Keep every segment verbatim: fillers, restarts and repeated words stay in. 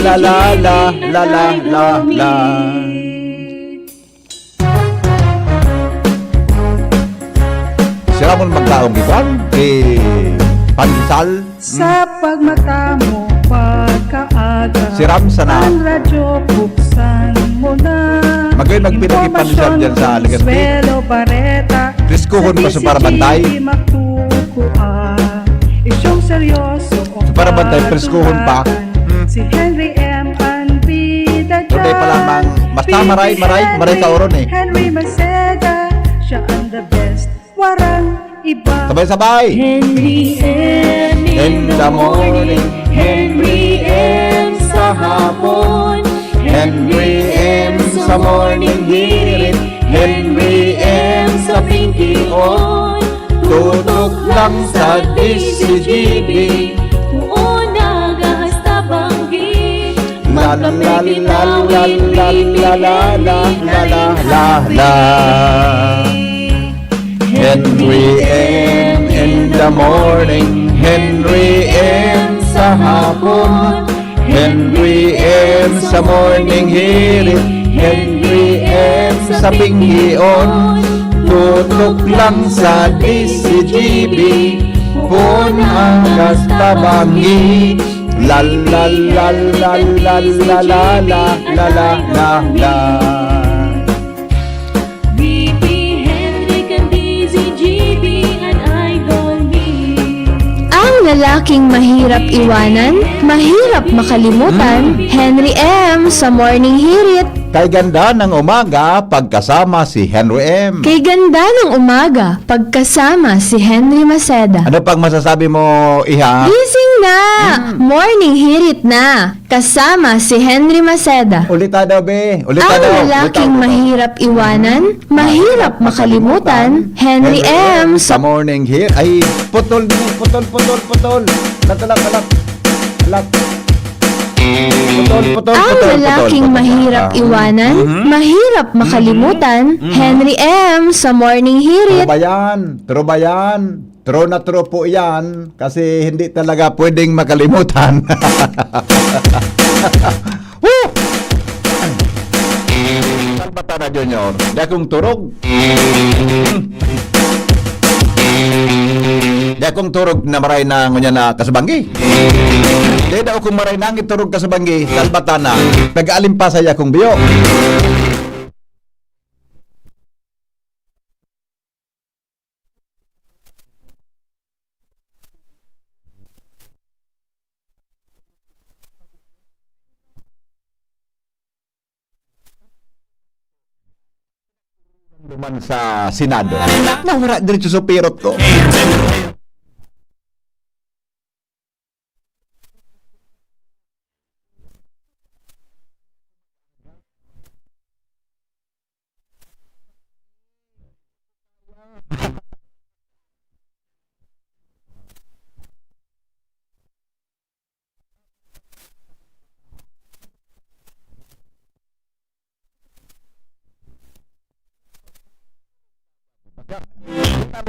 La, la, la, la, la, la, la. Si Ramon magtaong iban, eh, pansal. Sa pagmata mo, pagkaaga, Si Ram sana. Ang radyo, buksan mo na. Magay magpinag-ipan siya dyan sa Legazpi. Swelo, bareta, Priskuhon pa sa Parabantay. Magkukuha. Isyong seryoso o Sa Parabantay, priskuhon pa. Hmm. Si Henry M ang bida Today pa dyan. Lamang. Basta maray, maray, maray ka oron eh. Henry Maceda, siya ang the best. Warang iba. Sabay-sabay. Henry M in the morning, Henry M sa hapon, Henry M sa morning hirit, Henry M sa pingkion. Tutok lang sa D C G B. Puon na gahas tabangi. La, la, la, la, la, la, la, la, la, la. Henry M in the morning, Henry M sa hapon, Henry M sa morning hirit, Henry M sa pingkion. Tutok lang sa D C G B, puon na gahas tabangi. La, la, la, la, la, la, la, la, la, la, la. V P Henry kan D Z G B an idol mi. Ang lalaking mahirap iwanan, mahirap makalimutan, Hmm. Henry M sa Morning Hirit. Kay ganda ng umaga, pagkasama si Henry M. Kay ganda ng umaga, pagkasama si Henry Maceda. Ano pang masasabi mo, iha? Gising na! Hmm. Morning Hirit na! Kasama si Henry Maceda. Ulita daw, be. Ulita daw. Ang lalaking mahirap iwanan, mahirap makalimutan, Henry M sa Morning Hirit. Ay, putol, putol, putol, putol. Lat, lat, lat. Lat. Putol, putol, putol, putol. Ang lalaking mahirap iwanan, mahirap makalimutan, Henry M sa Morning Hirit. Turo ba yan? Turo ba yan? True na true po yan, kasi hindi talaga pwedeng makalimutan. Woo! Salbata na, Junior. Di akong turog. Di akong turog na maray na ngunyan na kasabanggi. Di daw akong maray na ang iturog kasabanggi. Salbata na. Nag-aalimpasay akong biyo. Duman sa Senado, nawara diretso sa pirot ko.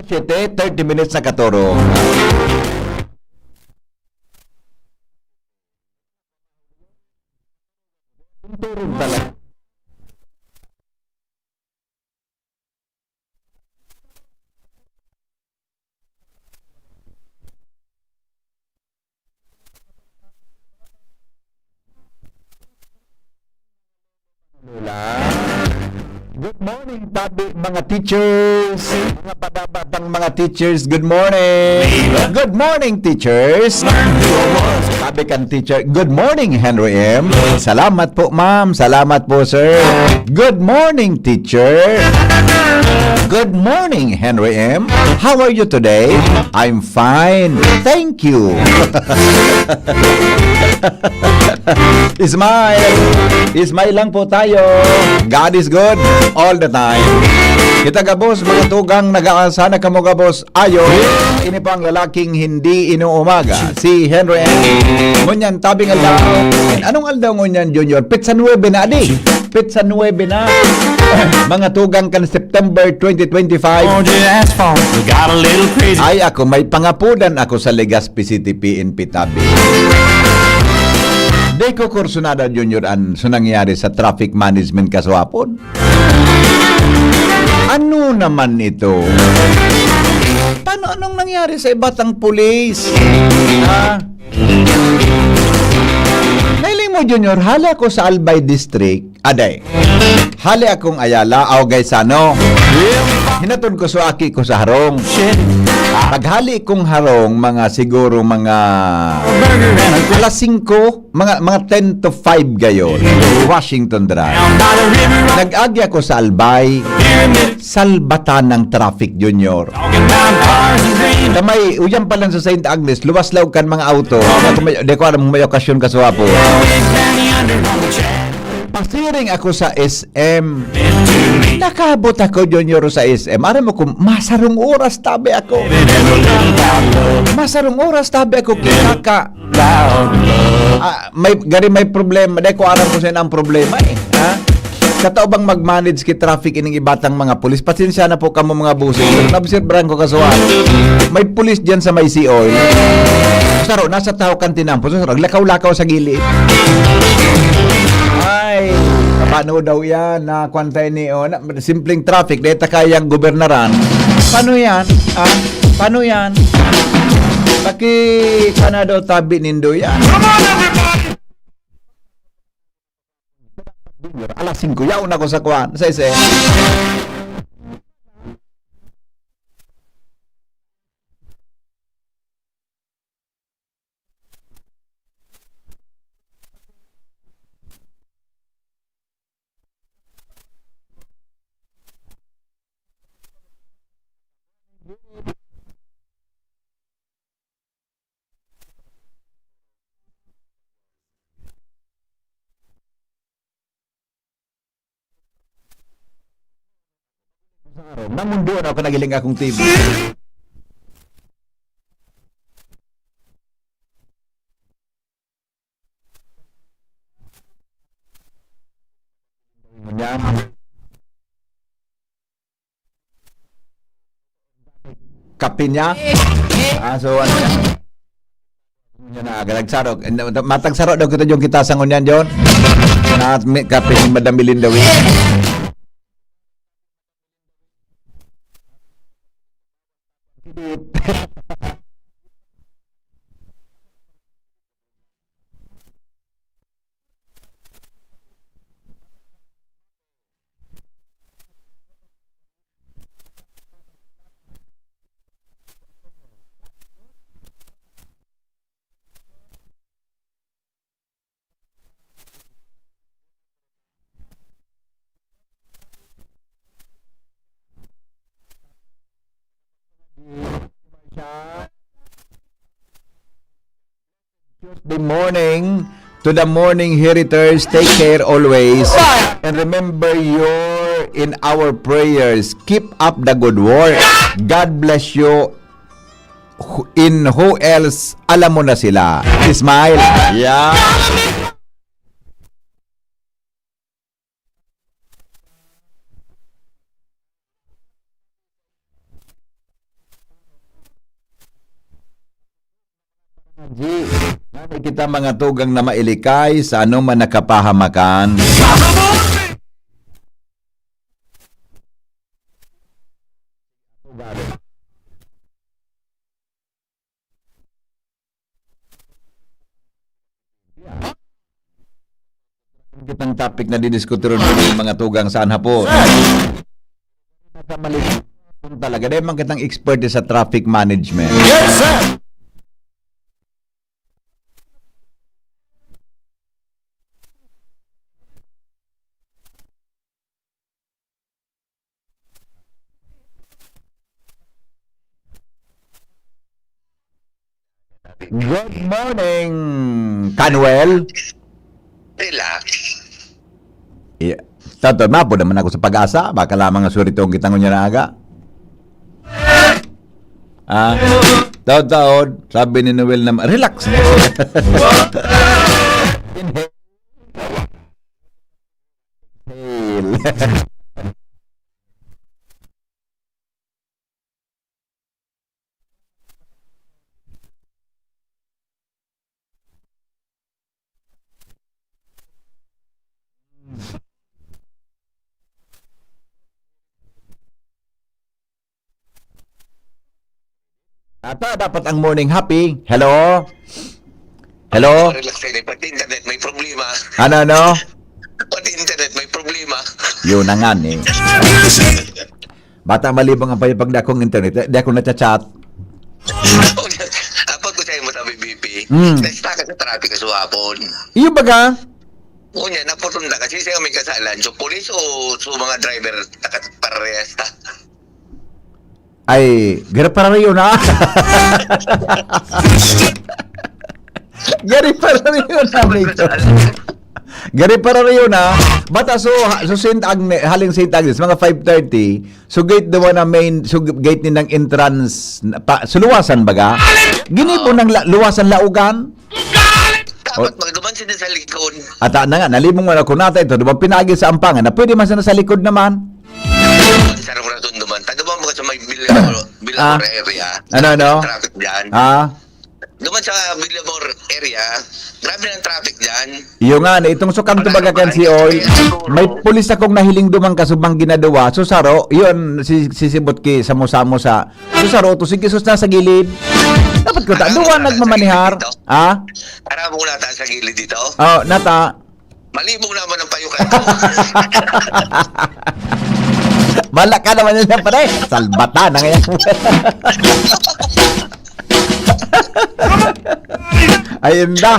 Siyete, thirty minutes na katuro. Turog talaga. Lola. Good morning, tabi, mga teachers. Mga padabatang mga teachers, good morning. Good morning, teachers. Tabi kan teacher, good morning, Henry M. Salamat po, ma'am. Salamat po, sir. Good morning, teacher. Good morning, Henry M. How are you today? I'm fine. Thank you. Smile. Smile lang po tayo. God is good all the time. Kita gabos, mga tugang, nag-aasana kamo gabos. Ayo, ini po ang lalaking hindi inuumaga, si Henry M. Ngunyan, tabing aldaw. Anong aldaw ngunyan, Junior? Petsa nuebe na, di? Petsa nuebe na. Mga tugang kan September twenty twenty-five. Ay, ako, may pangapudan ako sa Legazpi City P N P tabi. Dai ko kursunada, Junior, an so nangyari sa traffic management kasuapon. Ano naman ito? Paano, anong nangyari sa iba tang pulis? Ha? Nailing mo, Junior, hali ako sa Albay District. Aday. Hali akong Ayala, aw Gaisano. Hinatod ko sa aki ko sa harong. Paghali kong harong, mga siguro mga alas singko, mga, mga ten to five gayon, Washington Drive. Nag-agi ako sa Albay, salbatan ng traffic, Junior. Kamay, uyan pa lang sa Saint Agnes, luwas-law kan mga auto. Ako may, di ko alam kung may okasyon ka sa wapo. Pasiring ako sa S M. Nakabot ako, Junior, sa S M. Aram mo kung masarong oras tabi ako. Masarong oras tabi ako, kita ka. Ah, may, gari may problema. Di ko aram kung saan ang problema eh. Ha? Sa tao bang mag-manage ki traffic ining ibatang mga pulis? Pasensya na po kamo mga bossing. Pero naobserbahan ko kasuhan. May pulis dyan sa may C O. Saro, nasa tao kan tinampo. Saro, lakaw-lakaw sa gilid. Ay, paano daw yan? Na kwanta ini, oh, na, simpleng traffic, dahil ta kayang gobernaran. Paano yan? Ah, paano yan? Paki, paano daw tabi nindo yan? Alas singko, yaon ako sa kwan, sa S M. Sa araw, namunduan ako, nagiling akong T V. Ngunyan, kape niya. Ah, so, ano niya? Ngunyan na, nagsaro. Matagsaro daw kita, John, kita sa ngunyan, John. Na, may kape ni Madam Melinda Wing. Tuesday morning. To the morning heriters, take care always. And remember, you're in our prayers. Keep up the good work. God bless you. Who- In who else? Alam mo na sila. Smile. Yeah. Di, ngani kita mga tugang na mailikay sa anoman na kapahamakan. Kitang topic na didiskutir ng mga tugang saan hapon. Nakamali talaga. Dahil man kitang expert sa traffic management. Yes, sir! Good morning, Kanuel. Relax. Iya. Tato, mapo naman ako sa pag-asa. Baka lamang nga suritong kita ngunyan na aga. Ah, taod-taod, sabi ni Noel naman, "Relax." Inhale. Hail. Ata dapat ang morning happy. Hello? Hello? Relax kayo, pati internet may problema. Ano, ano? Pati internet may problema. Yun na nga, eh. Bata malibang ang payapag na akong internet. Di ako nachachat. Apat ko sa'yo mo sa B B P. Mm. Na-stuck ka sa traffic ka sa hapon. Iyo baga? O niya, naputol na kasi sa'yo may kasalan. So, police o so, mga driver, takat parehas ta. Ay, gari para riyo na. Gari para riyo na, amigo. Gari para riyo na. Bata so, ha- so Saint Agnes, haling Saint Agnes, mga five thirty. So gate the one na main, so gate ni ng entrance, na- pa, so luwasan baga? Ginibo ng la, luwasan laugan? Dapat magduman sila sa likod. Ata na nga, nalibong man ako nata ito. Diba pinagi sa ampangan na pwede man sana sa likod naman? Sa rason duman. Taga ba mga sa may Bilamor, Bilamor Ah. area? Ano, ano? Traffic dyan. Ah? Duman sa Bilamor area, grabe ng traffic dyan. Iyo nga, na itong sukang Wala tubaga nang kan si Oy, kaya siguro. May pulis akong nahiling duman kasubang ginadawa. So, saro, yun, si, sisibot ki, samo-samo sa, so, saro, to, sige, sus, nasa gilid. Dapat ko ta, Aram duwa mo na nagmamanihar. Sa gilid dito? Ha? Aram mo na ta sa gilid dito? Oh, nata. Malibong naman ang payukan ko. Bala ka naman yan, pare. Salbata na ngayon. Ayun na.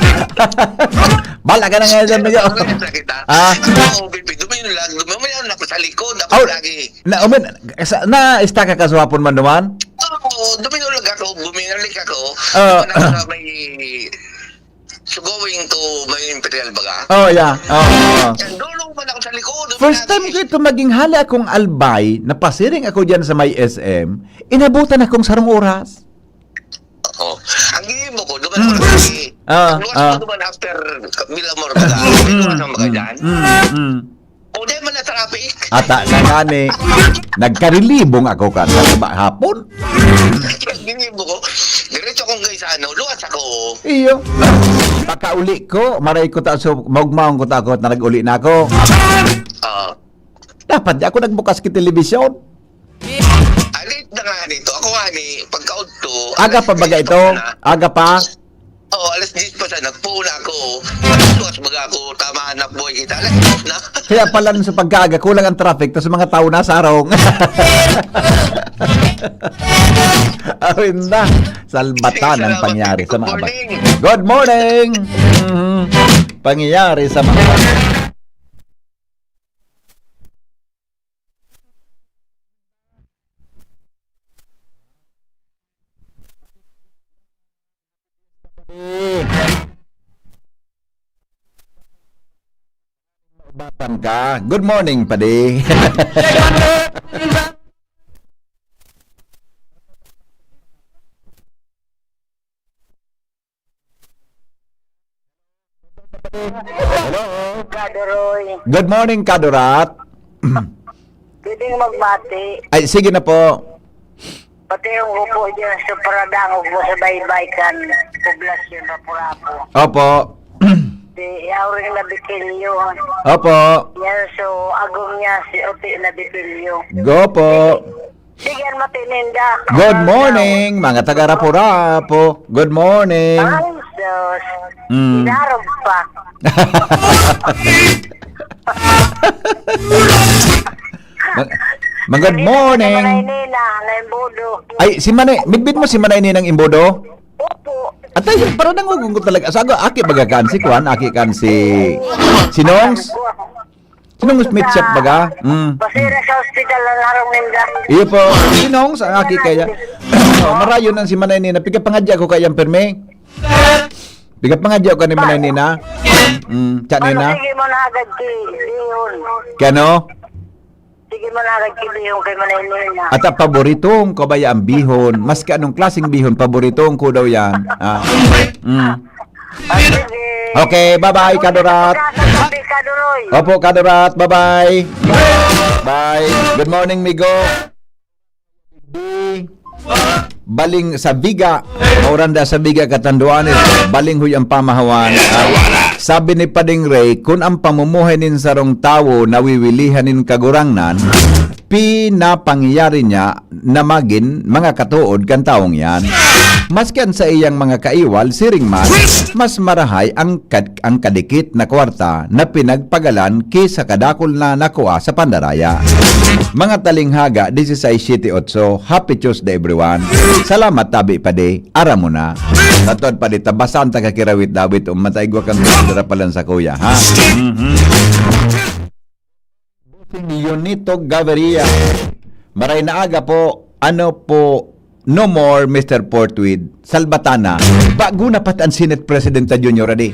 Bala ka na ngayon dyan, medyo. Nakita? Ah? Oo, baby. Dumayon lang. Dumayon ako sa likod. Ako Oh, lagi. Na, umin, sa, na, ista ka kaswapon man duman? Oo, dumayon lang ako. Bumalik ako. Ah. Dumayon ako sa may So going to may Imperial baga? Oh, yeah. Oh, oh. Yan, dulo man ako sa likod. First time ko ito maging hali akong albay, napasiring ako dyan sa may S M, inabutan akong sarong oras. Oo. Ang ginibo ko, duman ako sa Ah, Luwas ah. ko duman after Milamor baga. Luwas ang baga dyan. Mm, mm. O, di man na traffic. Ata na gani, nagkarilibong ako ka sa hapon. Ginibo ko. Diretso akong guys, ano, luwas ako. Iyo. Pagkauli ko, maray ko ta, so, maugmaon ko ta ako at nag-uli na ako. Oo. Dapat di ako nagbukas ki telebisyon. Alit na nga nito. Ako nga ni, pagkaudto, Aga alas pa baga diyes ito? na. Aga pa? Oo, alas diyes pa siya, nagpuon na ako. Alas dos baga ako, tamaan na buhay kita. Alas dos na. Kaya pala sa pagkaaga, kulang ang traffic, tas mga tao na sarong. Awin na. Salbatan ang pangyari sa mga bag-, Good morning. Good morning! Mhm. Pangyayari sa mga bag-, Batan ka. Good morning, padi. Hello. Kadoroy. Good morning, Kadorat. Pwedeng magbati. Ay, sige na po. Pati yung upo dyan sa paradangog mo sa baybay kan poblasyon, Rapurapo. Opo. Si Auring Nabitilyo. Opo. Yan, so, agong niya si Uti Nabitilyo. Go po. Sige, ang matininda. Good morning, mga taga Rapu-Rapu. Good morning. Ay, sus. Mm. Inarog pa. Ma-, ma-, good morning. Manay Nina, na yung budo. Ay, si Manay, midbid mo si Manay Ninang Imbudo? Opo. Atay, para nangugon ko talaga. Sa ako, aki baga kan si Kwan, aki kan si, si Nongs? Si Nongs Mitchak baga? Mm. Pasira sa ospital ang harong ninda. Iyo po, si Nongs ang aki kaya. Oh, marayon ang si Manay Nina. Piga pangadya ko kayang perme. Piga pangadya ko ni Manay Nina. Mm, chat Ano, Nina. Sige mo na agad si Leon. Kano? Sige man agad ki bihon kay Manay Nina. At ang paboritong kabaya ang bihon. Maski anong klaseng bihon, paboritong ko daw yan. Ah. Mm. Ah, sige. Okay, bye-bye, Kadorat. Pagkakatabi, Kadoroy. Opo, Kadorat. Bye-bye. Bye. Good morning, Migo. Baling sa Viga, Mauranda sa Viga, Catanduanes, baling huy ang pamahawan. Ah, sabi ni Pading Ray, kun ang pamumuhay nin sarong tawo nawiwilihan nin kagurangnan, pinapangyari niya na magin mga katood kan tawong iyan. Maski an saiyang mga kaiwal siring man, mas marahay ang kad-, ang kadikit na kwarta na pinagpagalan ki sa kadakul na nakua sa pandaraya. Mga talinghaga, dieciséis siete ocho, Happy Tuesday, everyone. Salamat, tabi, padi. Aram mo na. Tatod, padi, tabasan ta ka kirawit-dawit, o matay gwa kang dara palan sa kuya, ha? Mhm. Bossing Leonito Gaviria. Maray na aga po. Ano po, no more, Mister Portwid? Salbatana. Bago na pat ang Senate President ta Junior, adi.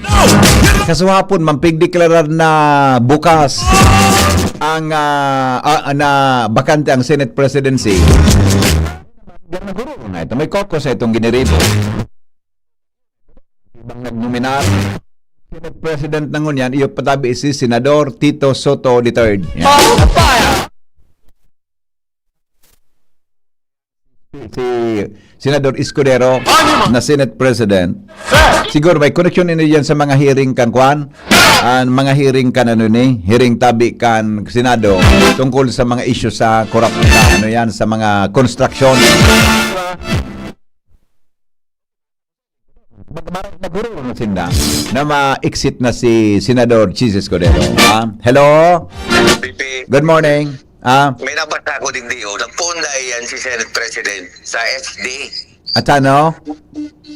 Kasuhapon, mampigdeklarar na bukas ang, ah, ah, na bakante ang Senate presidency. Yan na guro na ito. May kokos na itong giniribo. Ibang nagnominar. Senate President na ngunyan, iyo patabi si Senador Tito Soto the third. Yan. Si Senador Escudero na Senate President. Siguro may koneksyon ini diyan sa mga hearing kan kwan. Ang mga hearing kan ano ni, hearing tabi kan Senado tungkol sa mga issue sa korupsyon, ano yan, sa mga construction. Mag-, mag-, magururo na sinda na ma-exit na si Senador Chiz Escudero. Ah, hello? Pipi, Good morning. Ah, may nabasa ko digdi, oh. Nagpunda iyan si Senate President sa S D. At ano?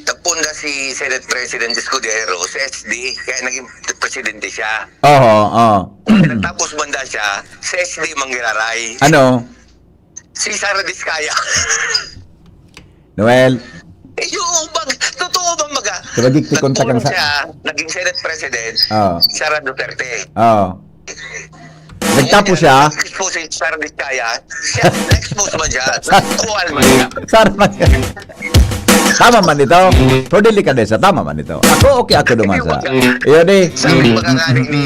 Nagpunda si Senate President Escudero sa S D, kaya naging presidente siya. Oo, oo. Nagtapos banda siya, sa S D manggiraray. Ano? Si Sara Discaya. Noel. Eh, yung bag, totoo bang maga-, Sabagik, tikon ta kang nagtulong sa siya, naging Senate President, Oo. Sara Duterte. Oo. Nagtapos siya? Nag-expose si Sara Discaya, siya, na-expose man siya, natuwal man siya. Sara man siya. Tama man ito. Pero delikadesa, tama man ito. Ako, okay ako duman sa. Iyo di. Sa mga pangangaring ni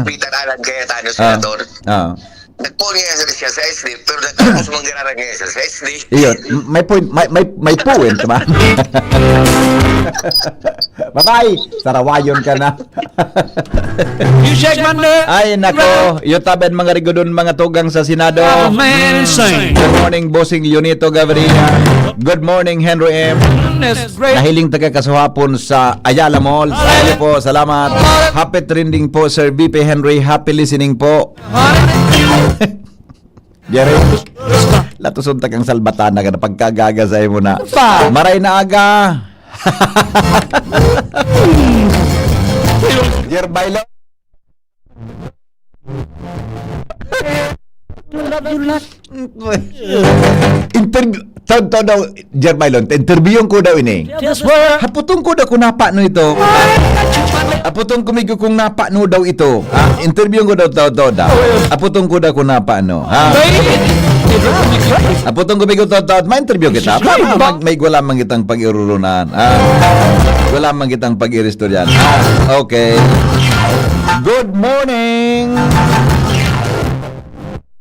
Peter Alan Cayetano, Ah. Senador. Ah. Nagpoon nga siya sa S D, pero nagtapos manggiraray nga siya sa S D. Iyon, may point, may, may, may point, diba? Bye-bye! Sarawayon ka na. You shake my nerve. Ay, nako, iyo tabi an mga rigodon, mga tugang sa Senado. Oh, man, insane. Good morning, Bossing Leonito Gaviria. Good morning, Henry M. Goodness gracious. Nahiling taga kasuhapon sa Ayala Mall. Sige po, salamat. Happy trending po, Sir V P Henry. Happy listening po. Jerry, latuson ta kang salbatana ka na pagkagaga sa imo na. Pa. Maray na aga. Jer Bailo. Interview, tao, tao daw, Jer Bailon, interviewon ko daw ini. Just work. Haputong ko daw kung napano ito. Haputong ko migo kung napano daw ito. Ha? Interviewon ko daw, tao, tao daw. Haputong ko daw kung napano. Ha? Haputong ko migo, tao, tao, ma-interview kita. Para mag-, may wala man kitang pag-irurunan. Ha? Wala man kitang pag-iristoryan. Ha? Okay. Good morning.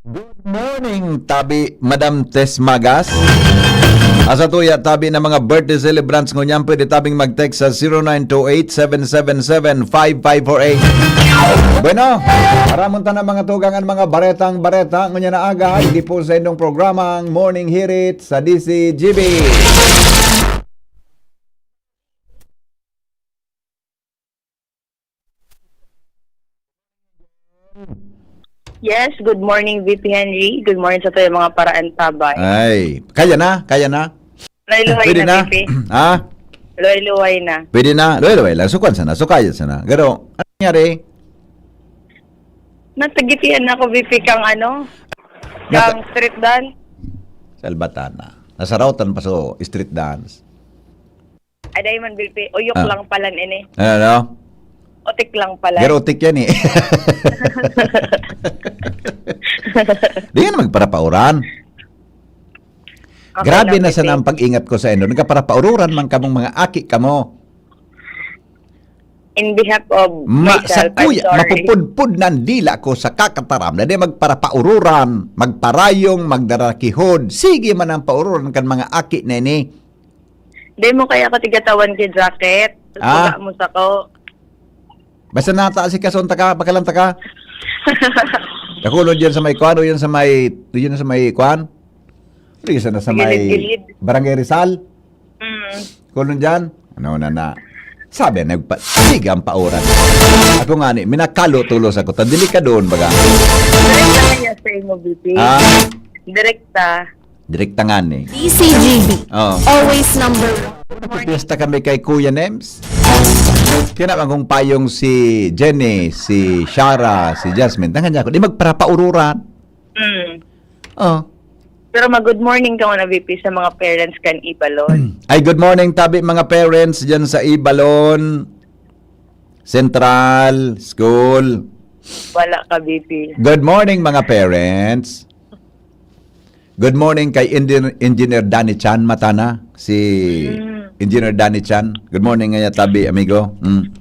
Good morning, tabi, Madam Tess Magas. Asa tuya, tabi na mga birthday celebrants ngunyan, pwede tabing mag-text sa zero nine two eight, seven seven seven, five five four eight. Bueno, aramon ta na mga tugang an mga baretang bareta ngunyan na aga, hindi po sa indong programang Morning Hirit sa D C G B. Yes, good morning, V P Henry. Good morning sa tayo mga paraantabay. Ay, kaya na? Kaya na? Luhay-luhay Pwede na, na? V P. Ha? Luhay-luhay na. Pwede na? Luhay-luhay lang. Sukan sana. Sukayan sana. Pero, ano nangyari? Natagitian ako, V P, kang ano? Nasa- Kang street dance. Salbatana. Nasarautan pa sa street dance. Aday man, V P. Uyok Ah. lang palan ini. Ano, no? Utik lang palan. Pero utik yan eh. Di yan magparapauran. Okay Grabe lang, na V P. sana ang pag-ingat ko sa inyo. Nagkaparapaururan man kamong mga aki kamo. In behalf of Ma-, Rachel, sa kuya, I'm sorry. mapupudpud na ang dila ko sa kakataram na di magparapaururan, magparayong, magdarakihod. Sige man ang paururan kan mga aki na ini. Di mo kaya ako tigatawan ki jacket. Ah. Suga mo sa ko. Basta nata si kason taka, bakalan taka. Nakulon dyan sa may kwan, o yan sa may, yun sa may kwan? Ano yun sa may Gilid-gilid. Barangay Rizal? Mm. Kulon dyan? Ano na na? Sabi, nagpa... Sige ang pauran. Ako nga ni, minakalo tulos ako. Ta, delikado on baga. Direkta kaya sa imo, V P. Ah, Direkta. direkta nga ni. D C G B. Oh. Always number one. Piyesta kami kay Kuya Nems. Kaya naman kong payong si Jenny, si Shara, si Jasmine. Tangan niya ako. Di magparapaururan. Mm. Oh. Pero mag-good morning ka muna, V P, sa mga parents kan Ibalon. Ay, good morning, tabi mga parents dyan sa Ibalon Central School. Wala ka, V P. Good morning, mga parents. Good morning kay Engineer, Engineer Danny Chan Matana. Si Mm. Engineer Danny Chan. Good morning, ngaya tabi, amigo. Mm.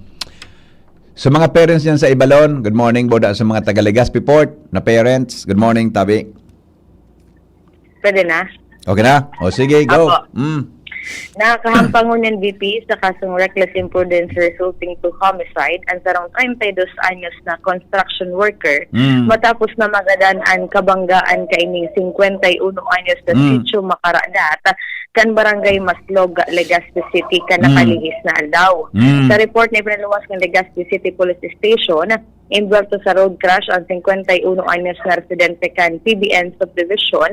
So, mga parents dyan sa Ibalon, good morning, boda sa mga taga Legazpi Port na parents. Good morning, tabi. Pwede na? Okay na? O sige, go. Apo. Mm. Nakakahampang ngunyan, V P, sa kasong reckless imprudence resulting to homicide ang sarong treinta y dos anyos na construction worker Mm. matapos na magadan an kabanggaan kaining cincuenta y uno anyos na Mm. sitio Makaradat kan Barangay Maslog, Legazpi City, kan Mm. nakalihis na aldaw. Mm. Sa report na ipinaluwas ng Legazpi City Police Station, imbwelto sa road crash ang cincuenta y uno anyos na residente kan P B N Subdivision,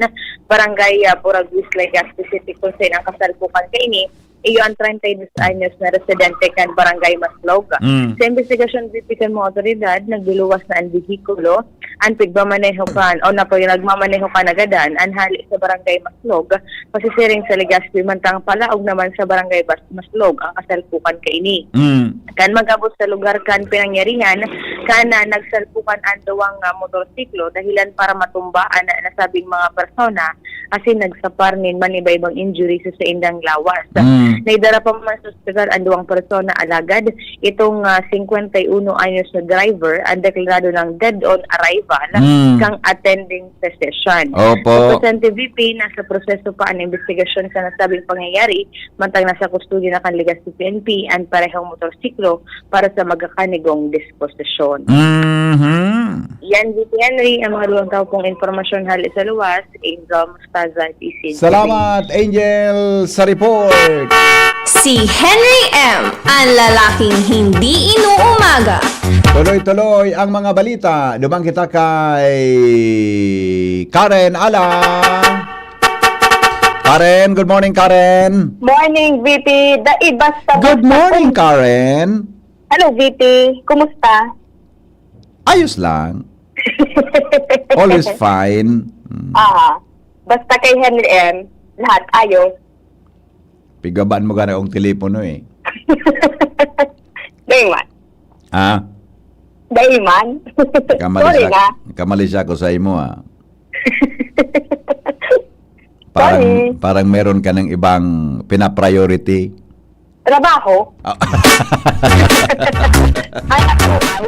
Barangay ah, Buraguis, Legazpi City, kung saan ang kasalpukan kaini iyo ang treinta y dos anyos na residente kan Barangay Maslog. Mm. Sa investigasyon, V P, kan mga otoridad, nagluluwas na ang behikulo, ang pigmamaneho kan, o na nagmamaneho kan nagadan, ang hali sa Barangay Maslog, pasisiring sa Legazpi, mantang palaog naman sa Barangay Bas-, Maslog ang kasalpukan kaini. Mm. Kan mag-abot sa lugar kan pinangyarihan, kan ah, nagsalpukan ang duwang ah, motorsiklo dahilan para matumba ang nasabing mga persona asin nagsapar nin manibaybang injury sa saindang lawas. Mm. Naidara pa man sa ospital ang duwang persona, alagad itong ah, cincuenta y uno anyos na driver ang deklarado ng dead on arrival Mm. kan attending physician. Opo. Sa presente, V P, nasa proseso pa ang investigasyon sa nasabing pangyayari, mantang nasa kustodiya na kan Legazpi P N P ang parehong motorsiklo para sa magakanigong disposisyon. Mhm. Yan, V P Henry, ang mga duwang tao pong impormasyon hali sa luwas, Angel Mostaza, D C G. Salamat, Angel, sa report. Si Henry M, ang lalaking hindi inuumaga. Tuloy-tuloy ang mga balita. Duman kita kay Karen Ala. Karen, good morning, Karen. Morning, V P. Dai basta Good morning, Karen. Hello, V P. Kumusta? Ayos lang. Always fine. Mm. Ah, basta kay Henry M, lahat ayos. Pigabaan mo gana ang telepono eh. Dai man. Ha? Dai man. Kamali Sorry siya, na. kamali siya ko sa imo ah. Parang, Sorry. parang meron ka ng ibang pinapriority. Trabaho. Ah. Ay, ako, ay.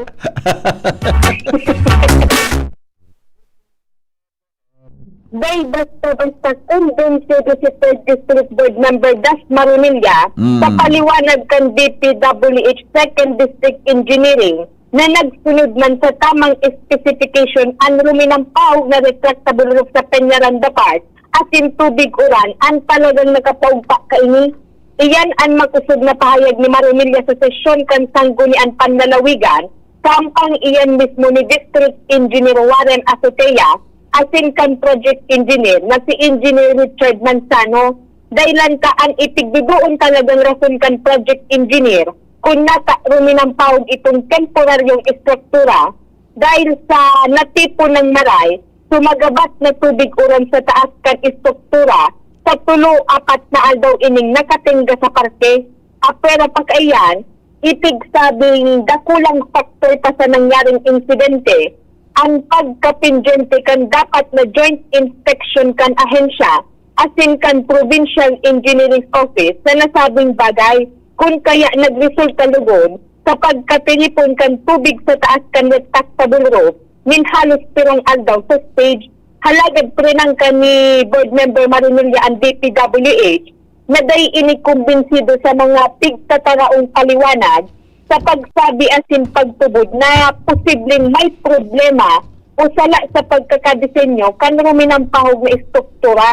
Dai basta-basta kumbinsido si Third District Board Member Das Marunilla Mm. sa paliwanag kan D P W H Second District Engineering na nagsunod man sa tamang specification ang ruminampawog na retractable roof sa Peñaranda Park asin tubig uran ang talagang nakapaugpak kaini. Iyan an makosog na pahayag ni Marunilla sa sesyon kan Sangguniang Panlalawigan, kampang iyan mismo ni District Engineer Warren Azotea asin kan Project Engineer na si Engineer Richard Manzano. Dahilan ta an itigdudoon talagang rason kan Project Engineer kun nata ruminampawog itong temporaryong estruktura dahil sa natipon ng maray, sumagabat na tubig uran sa taas kan estruktura sa tulo, apat na aldaw ining nakatingga sa parke. Apwera pa kaiyan, itig sabing dakulang faktor pa sa nangyaring insidente ang pagkapendyente kan dapat na joint inspection kan ahensya asin kan Provincial Engineering Office sa nasabing bagay, kun kaya nagresulta lugod sa pagkatiripon kan tubig sa taas kan retractable roof nin halos pirong aldaw sa stage. Halagad prinangka ni Board Member Marunilla ang D P W H na dai ini kumbinsido sa mga pigtataraong paliwanag sa pagsabi asin pagtubod na posibleng may problema o sala sa pagkakadesenyo kan ruminampahog na estruktura,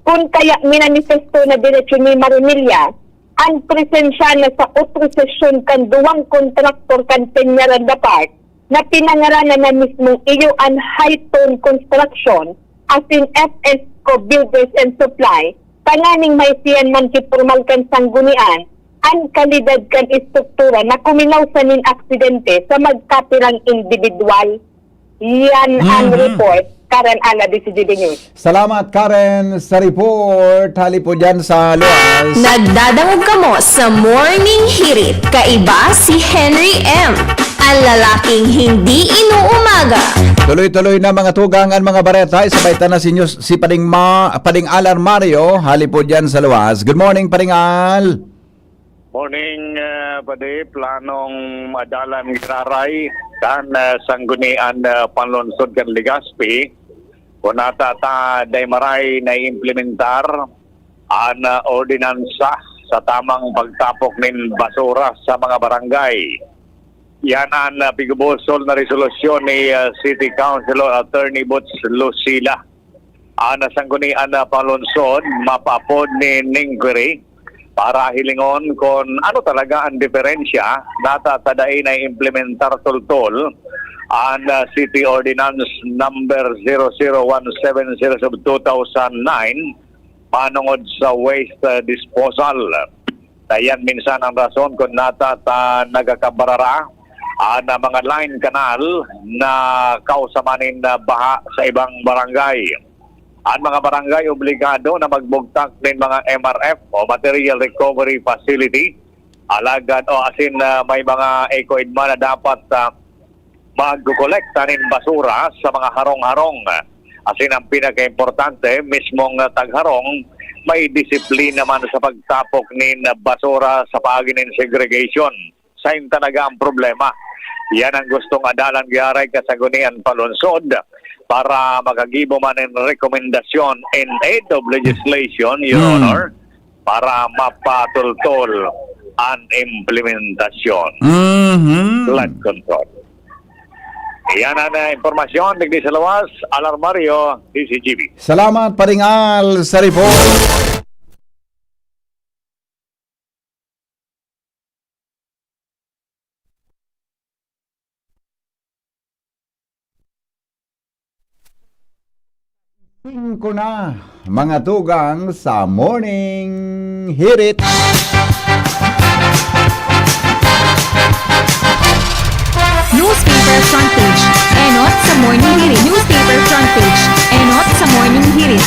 kun kaya minanifesto na diretsyo ni Maronilla an presensya na sa otorisasyon kan duwang kontraktor kan Peñaranda Park na pinangaranan na mismong iyo an High Tone Construction asin F S Co Builders and Supply, tanganing maisihan man ki pormal kan sanggunian an kalidad kan estruktura na kuminaw sa nin aksidente sa magkapirang indibidwal. Yan ang Mhm. report, Karen Ala, D C G B News. Salamat, Karen, sa report. Hali po dyan sa luwas. Nagdadangog kamo sa Morning Hirit, kaiba si Henry M, ang lalaking hindi inuumaga. Tuloy-tuloy na, mga tugang, ang mga bareta. Isabay ta na si News, si Pading Ma, Pading Alan Mario. Hali po dyan sa luwas. Good morning, Pading Al. Morning, ah, padi. Planong madalan giraray kan, ah, sanggunian, ah, panlungsod kan Legazpi. Kun nata ta dai maray naiimplementar an, ah, ordinansa sa tamang pagtapok nin basura sa mga barangay. Yan an, ah, pigubusol na resolusyon ni, ah, City Councilor Attorney Boots Lucila. An sanggunian na panlungsod mapaapod nin inquiry para hilingon kun ano talaga an diferensya nata ta dai naiimplementar toltol an, ah, City Ordinance Number zero zero one seven zero of two thousand nine manongod sa waste, ah, disposal. Dayan minsan ang rason kun nata ta nagakabarara an, ah, mga line canal na kausa man nin, ah, baha sa ibang barangay. An mga barangay obligado na magbugtak nin mga M R F o Material Recovery Facility, alagad o asin, ah, may mga eco-EDMA na dapat, ah, magkokolekta nin basura sa mga harong-harong. Asin ang pinakaimportante, mismong tagharong may disiplina man sa pagtapok nin basura sa paagi nin segregation. Sain talaga ang problema? Yan ang gustong adalan giraray kan sanggunian panlungsod para makagibo man nin rekomendasyon in aid of legislation, Your Hmm. Honor, para mapatultol an implementasyon. Mhm. Flood control. Iyan an, ah, impormasyon digdi sa luwas. Alarmario, D C G B. Salamat, Paring Al, sa report. Singko na, mga tugang sa Morning Hirit. Newspaper front page. Enot sa Morning Hirit. Newspaper front page. Enot sa Morning Hirit.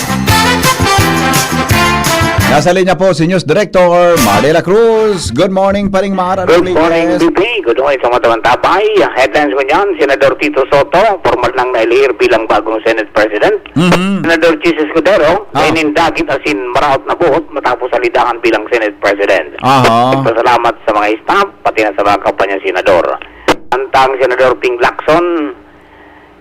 Nasa linya po si News Director Mar de la Cruz. Good morning, Paring Mar. Anong Good morning, latest? B P. Good morning sa mga tamantabay. Headlines mo niyan, Senador Tito Soto, formal nang nailihir bilang bagong Senate President. Mhm. Senador Jesus Escudero, Ah. kainin dagit asin maraot na buhot matapos salidahan bilang Senate President. Aha. Nagpasalamat sa mga staff, pati na sa mga kampanya senador. Antang Senador Ping Lacson,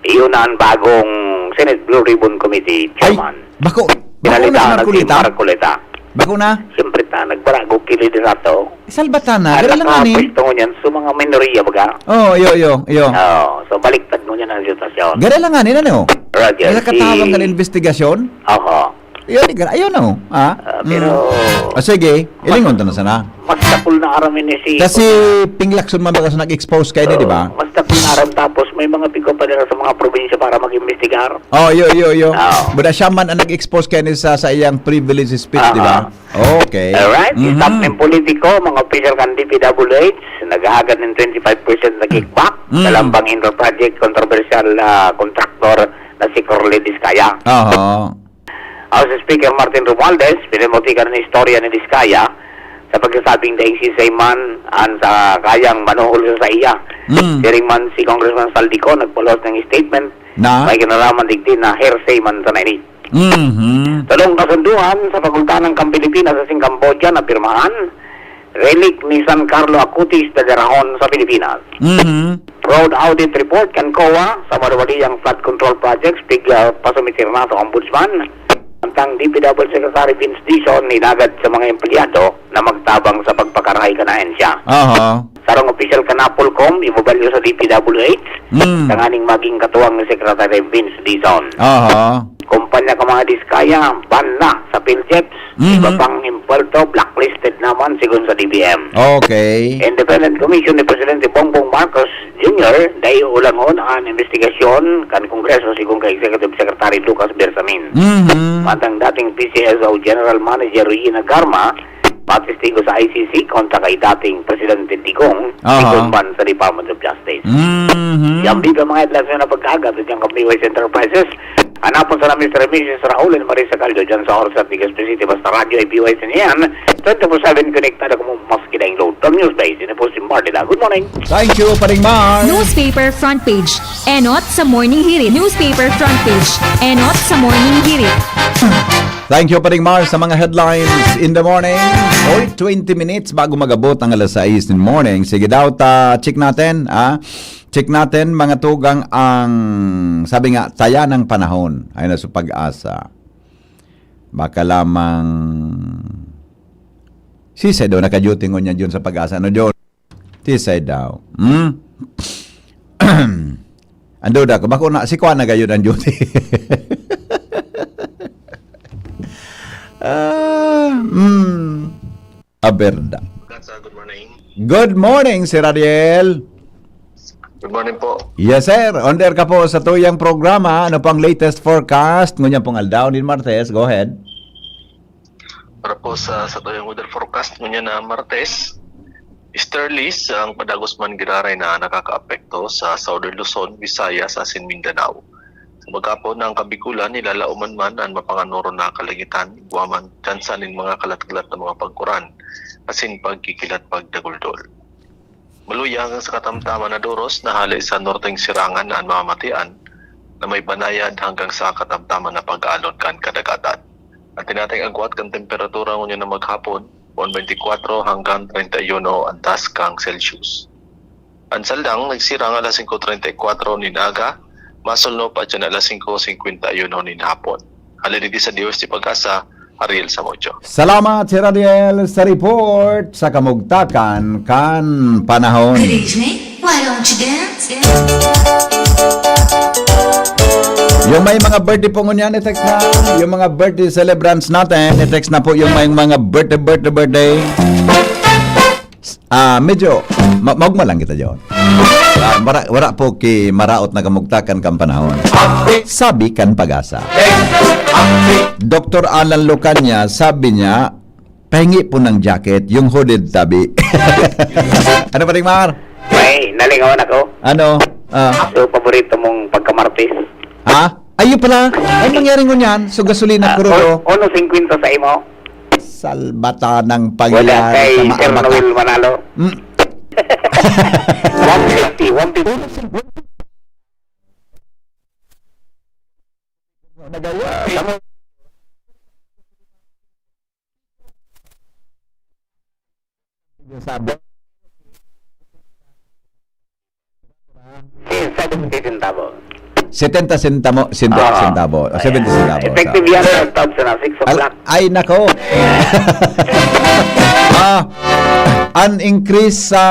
iyon na ang bagong Senate Blue Ribbon Committee Ay, chairman. bako, bako Pinalitan na si Marcoleta? Marcoleta. Bako na? Siyempre ta, nagbarago kilid sa to. Salbatan na, Ang gari lang ani. nakapwesto ngunyan sa mga minorya, baga? Oh, iyo, iyo, iyo. Oh, so baliktad ngunyan ang sitwasyon. Gari lang ani, ano? Roger, Nasa katawang si kan investigasyon? Oho. Iyo, di gari, ayun, oh. Ah? Ah, pero Mm. Ah, sige, ilingon ta na sana. Mas dakul na aram ini si Kasi Ping Lacson man baga sa nag-expose kayo, di ba? Oh, mas dakul na aram tapos may mga pigo pa nila sa mga probinsya para mag-imbestigar. Oh, iyo, iyo, iyo. Oh. Buda siya man ang nag-expose kayo sa, sa iyang privilege speech, di ba? Ah, ah. Okay. Alright, Mhm. staff ng politiko, mga official kan D P W H, naghahagad ng twenty-five percent na kickback Mm. sa Lambang Indoor Project, controversial na contractor na si Corley Discaya. Aha. House Speaker Martin Romualdez, pinamuti kan istorya ni Discaya sa pagsasabing daing siisay man an sa kayang manuhol sa saiya. Mm. Siring man si Congressman Saldico nagpulos ng statement Na? may kinalaman digdi na hearsay man sana ini. Mhm. Tolong kasunduan sa pagultanan kan Pilipinas asin Cambodia na pirmahan, relic ni San Carlo Acutis na darahon sa Pilipinas. Mhm. Road audit report kan COA sa mawawaliang flood control projects, pig, ah, pasumit sa Ombudsman. Antang D P W Secretary Vince Dizon, inagad sa mga empleyado na magtabang sa pagpakarahay kan ahensya. Aha. Tarong opisyal kan Napolcom, ibabalyo sa D P W H, Mm. tanganing maging katuwang ni Secretary Vince Dizon. Aha. Kumpanya kan mga Diskaya, ban na sa PhilGEPS. Mhm. Iba pang impuesto, blacklisted naman, sigon sa D B M. Okay. Independent Commission ni Presidente Bongbong Marcos Junior, dai ulangon an investigasyon kan Kongreso, sigon kay Executive Secretary Lucas Bersamin. Mhm. Mantang dating P C S O General Manager Regina Garma, patistigo sa I C C kontra kay dating Presidente Digong, Aha. sigon man sa Department of Justice. Mhm. Yan, Bibi, ang mga headlines na pagkaaga, ito dyan kami, Wise Enterprises. Hanapon sa namin si Misis Raul and Marisa Caldo dyan sa Orsat, Legazpi City. Basta radyo ay P Y S niyan. Twenty-four seven konektado kamo maski daing load. From News Base, ini po si Marty Lang. Good morning. Thank you, Paring Mar. Newspaper front page. Enot sa Morning Hirit. Newspaper front page. Enot sa Morning Hirit. Thank you, Paring Mar, sa mga headlines in the morning. Oy, twenty minutes bago mag-abot ang alas sais in morning. Sige daw, ta check natin, ah. Check natin, mga tugang, ang, sabi nga, taya ng panahon. Ay, nasa Pag-asa. Baka lamang, sisay daw naka-duty ngunyan dyan sa Pag-Asa, ano, John? Sisay daw. Hmm? Ang duda ko, bako na, si Kwan na gayon ang duty. Ah, hmm. Aberda. Good morning. Good morning, Sir Ariel. Good morning po. Yes, sir. On air ka po sa tuyang programa. Ano pang latest forecast? Ngunyan pong aldaw ni Martes. Go ahead. Para po sa, sa tuyang weather forecast, ngunyan na Martes, easterlies ang padagos man giraray na nakakaapekto sa Southern Luzon, Visayas, asin Mindanao. Sa maghapon, ang Kabikulan, nilalaoman man an mapanganoron na kalangitan, igwa man tsansa nin mga kalat-kalat na mga pagkuran, asin pagkikilat pagdaguldol. Maluya hanggang sa katamtaman na doros na hale sa norteng sirangan na an mamamatian na may banayad hanggang sa katamtaman na pag-aalon kan kadagatan. An tinatayong agwat kan temperatura ngunyan na maghapon, one twenty-four hanggang treinta y uno an taas kan Celsius. An saldang nagsirang alas singko treinta y kuwatro nin aga, masulnop at yan alas singko singkwenta y uno nin hapon. Hali digdi sa Dios di Pag-asa, Ariel Samudio. Salamat, Sir Ariel, sa report sa kamugtakan kan panahon. Good evening. Why don't you dance? Yung may mga birthday po ngunyan, i-text na. Yung mga birthday celebrants natin, i-text na po yung may mga birthday, birthday, birthday. Ah, medyo ma-, maugma lang kita, John. Ah, mara-, wala po ki maraot na kamugtakan kan panahon. Sabi kan Pag-asa. Doktor Alan Lucania, sabi niya, pahingi po ng jacket, yung hooded tabi. Ano pa rin, Mar? May nalingawan ako. Ano? Ah. So, paborito mong pagkamartis? Ha? Ayun pala. Ay, nangyari ngunyan. So, gasolina, Ah, krudo. Un-, uno singkwenta sa imo. Salbata ng Wala pagyari kay sa Sir maabak. Noel Manalo. Mm. One fifty, one fifty. Nagaya. Si seventy centavo. Setenta sentamo-, sento-, Ah. Centavo. Ah, seventy centavo. Effective yan sa top sa six Al-, o'clock. Ay, nako. Ah, an increase sa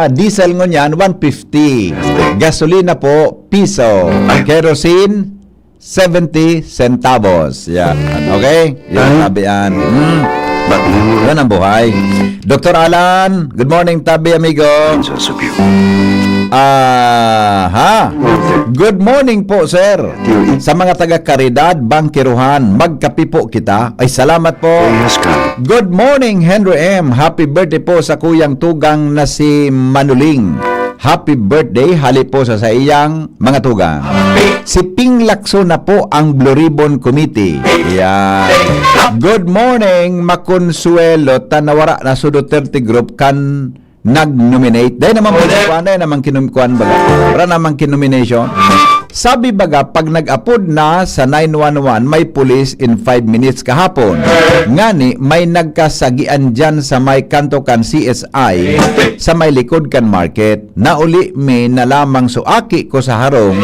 diesel ngunyan, one fifty. Gasolina po, piso. Kerosene, seventy centavos. Yan. Okay? Yan, Ay. Tabi yan. Hmm. Yan ang buhay. Doktor Alan, good morning, tabi, amigo. Pinsa sa view. Aha. Good morning po, sir. Sa mga taga-Caridad, Bangkiruhan, magkape po kita. Ay, salamat po. Yes, ka. Good morning, Henry M. Happy birthday po sa kuyang tugang na si Manuling. Happy birthday, hali po sa saiyang mga tugang. Si Ping Lacson na po ang Blue Ribbon Committee. Yan. Good morning, Makonsuelo, ta nawara na sa Duterte Group kan nag-nominate. Dahil naman po, ano yan naman kinum-, kuwan baga? Wala naman kinomination. Sabi baga, pag nag-apod na sa nine one one, may pulis in five minutes kahapon. Ngani, may nagkasagian dyan sa may kanto kan C S I, sa may likod kan market. Nauli mi na lamang so aki ko sa harong,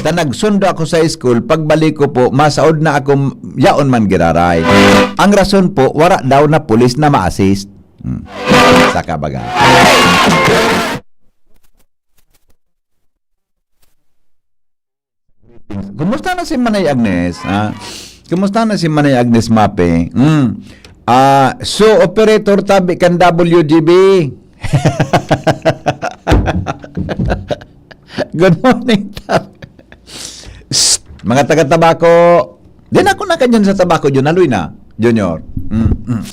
ta nagsundo ako sa school, pagbalik ko po, masaod na ako yaon man giraray. Ang rason po, wara daw na pulis na ma-assist. Hmm. Sa Taka baga. Kumusta na si Manay Agnes, ha? Kumusta na si Manay Agnes Mape? Hmm. Ah, so, operator tabi kan W G B. Good morning, tabi. Psst, mga taga Tabaco. Di na ako nakadyan sa Tabaco, Jun. Haloy na, Junior. Mm, mm.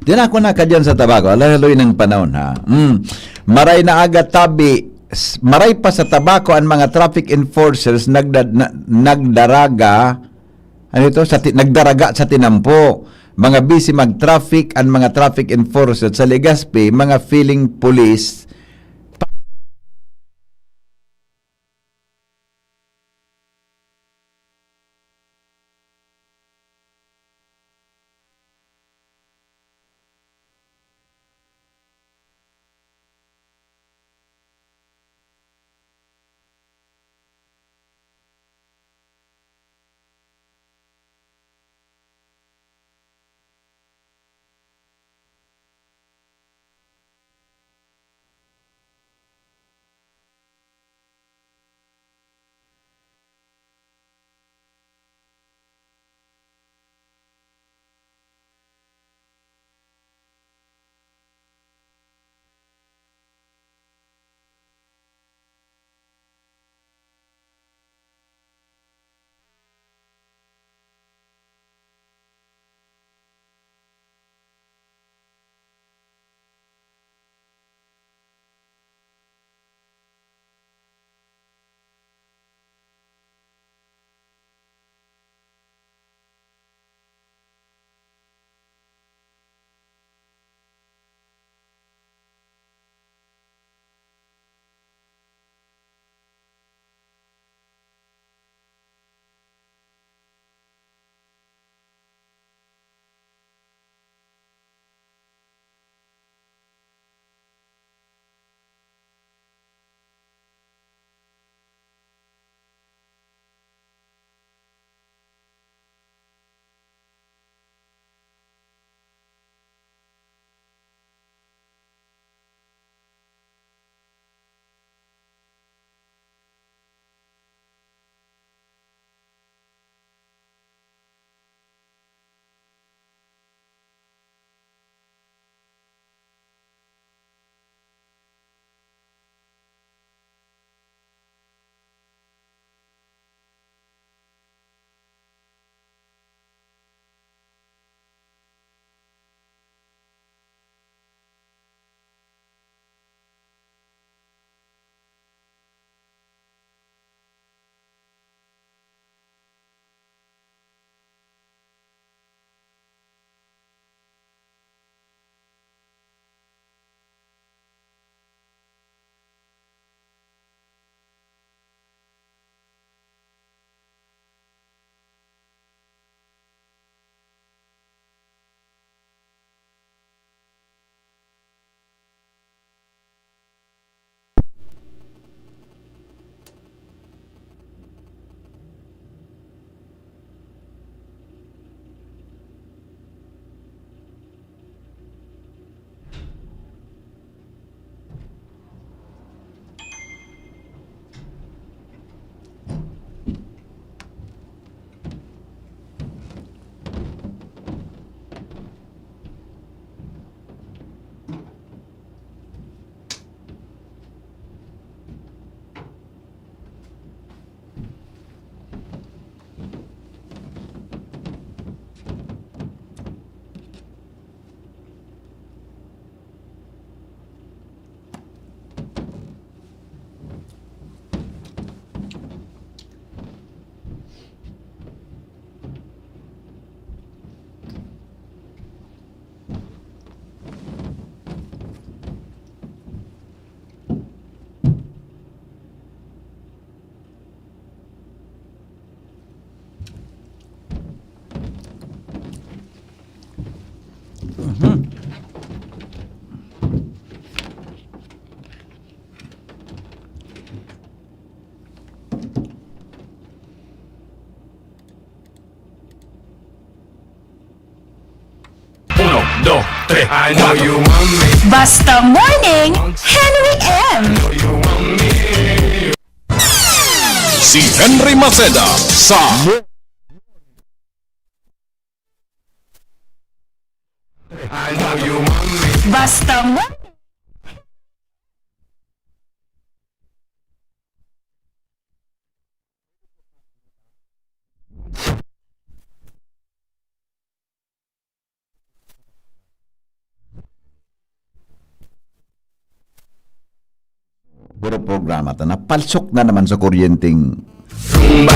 Di na ako nakadyan sa Tabaco. Haloy-haloy ng panahon, ha? Mm. Maray na aga, tabi. S-, maray pa sa Tabaco ang mga traffic enforcers nagda-, na-, nagdaraga, ano ito? Sa ti-, nagdaraga sa tinampo. Mga busy mag-traffic ang mga traffic enforcers sa Legazpi, mga feeling police. Uno, dos, tres. I know you want me. Basta Morning, Henry M. Si Henry Maceda sa Basta Morning. Puro programa ta, napalsok na naman sa kuryenteng Zumba.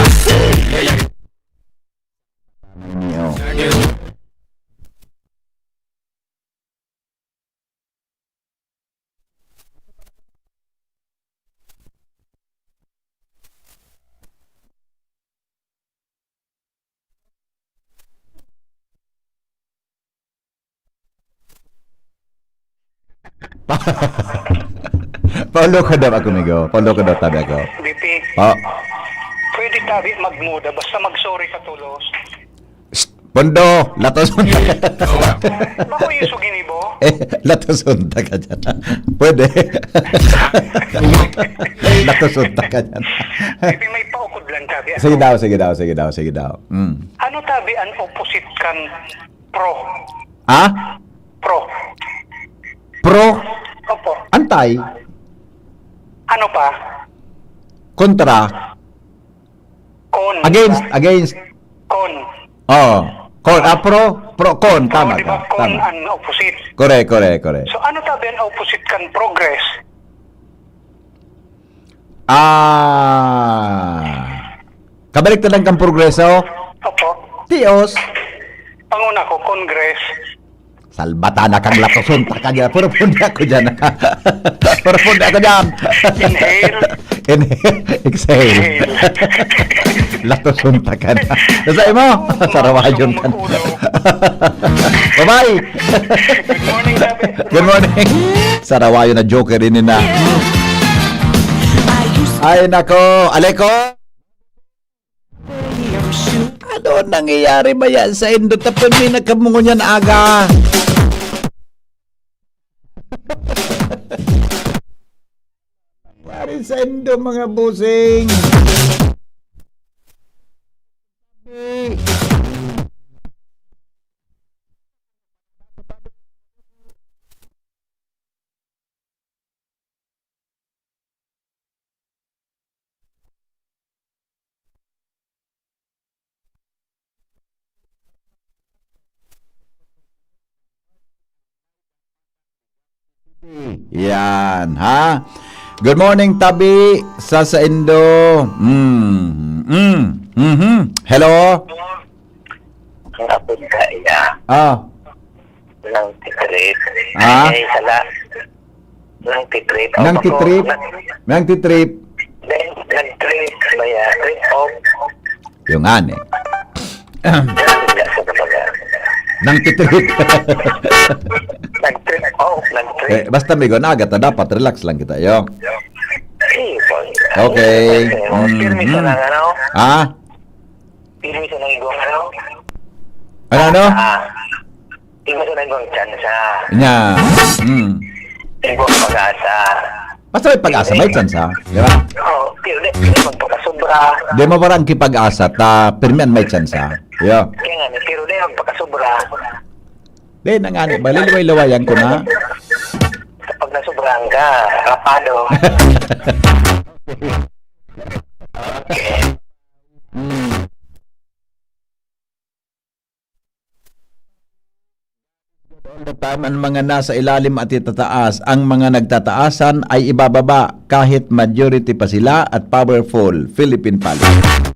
Pauloko daw ako, migo. Pauloko daw tabi ako. B P, Oh, pwede tabi magmuda, basta mag-sorry ka tulos. Psst, Pondo, latos unta ka dyan. Bako yung suginibo? Eh, latos unta ka dyan. Pwede. Latos unta ka dyan. B P, may paukod lang tabi ako. Sige daw, sige daw, sige daw, sige daw. Mm. Ano tabi ang opposite kan pro? Ah? Pro. Pro? Opo. Antay? Ano pa? Kontra? Con. Against, against. Con. Oh. Con, ah, pro, pro, con. Tama Oo, di ba? Con tama. Ang opposite. Correct, correct, correct. So, ano tabi ang opposite kan progress? Ah, kabalik na lang kang progreso. Opo. Tios. Panguna ko, Congress. Salbata na kang latoson ta ka dyan. Puro pundi ako dyan. Puro pundi ako dyan. Inhale. Inhale. Exhale. Exhale. Latoson ta ka na. Nasa imo? Sarawayon ka na. Bye-bye. Good morning, David. Good morning. Sarawayon na joker ini na. Ay, nako. Aleko. Ano nangyayari ba yan sa indo? Tapon may nagkamungon yan aga. Nangyari sa indo, mga bossing. Yan, ha? Good morning, tabi sa saindo. Mm, mm, mhm. Hello? Ang apod ka, iya. Ah. Nang titrip. Ah? Ay, sala. Nang titrip. Nang titrip? Nang titrip. Then, nag-trip ba yan? Trip off. Yung nga, eh. Nang titrip. Nag-trip off, nag-trip. Eh, basta may ganagat na dapat, relax lang kita, yo. Sige po. Okay. Pirmi siya Mm. lang, ano? Ah? Pirmi siya lang igong, ano? Ano, ano? Ah. Pirmi siya lang igong tsansa. Nya. Mm. Igong pag-asa. Basta may pag-asa, may tsansa. Di ba? Oo, pero di, di magpakasobra. Di mo parang kipag-asa, ta, pirmi an may tsansa. Yo. Kaya nga, pero di magpakasobra. Di, nangani ba? Liliway-lawayan ko na. Kapag nasobrahan ka, rapado. Okay. Mm. All the time, ang mga nasa ilalim at itataas, ang mga nagtataasan ay ibababa, kahit majority pa sila at powerful. Philippine Policy.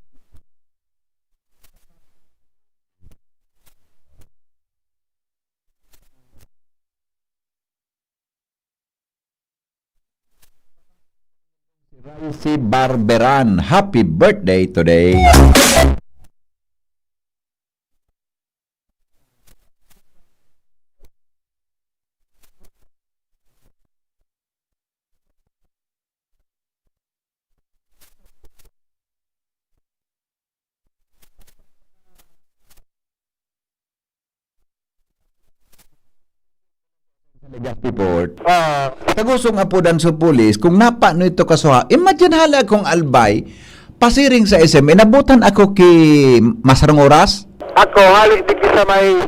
Si Rice Barberan, happy birthday today. Legazpi Port. Ah. Tagusong apodan sa pulis, kung napa no ito kasuha, imagine hala akong Albay, pasiring sa S M, inabutan ako ki masarong oras? Ako, hali digdi sa may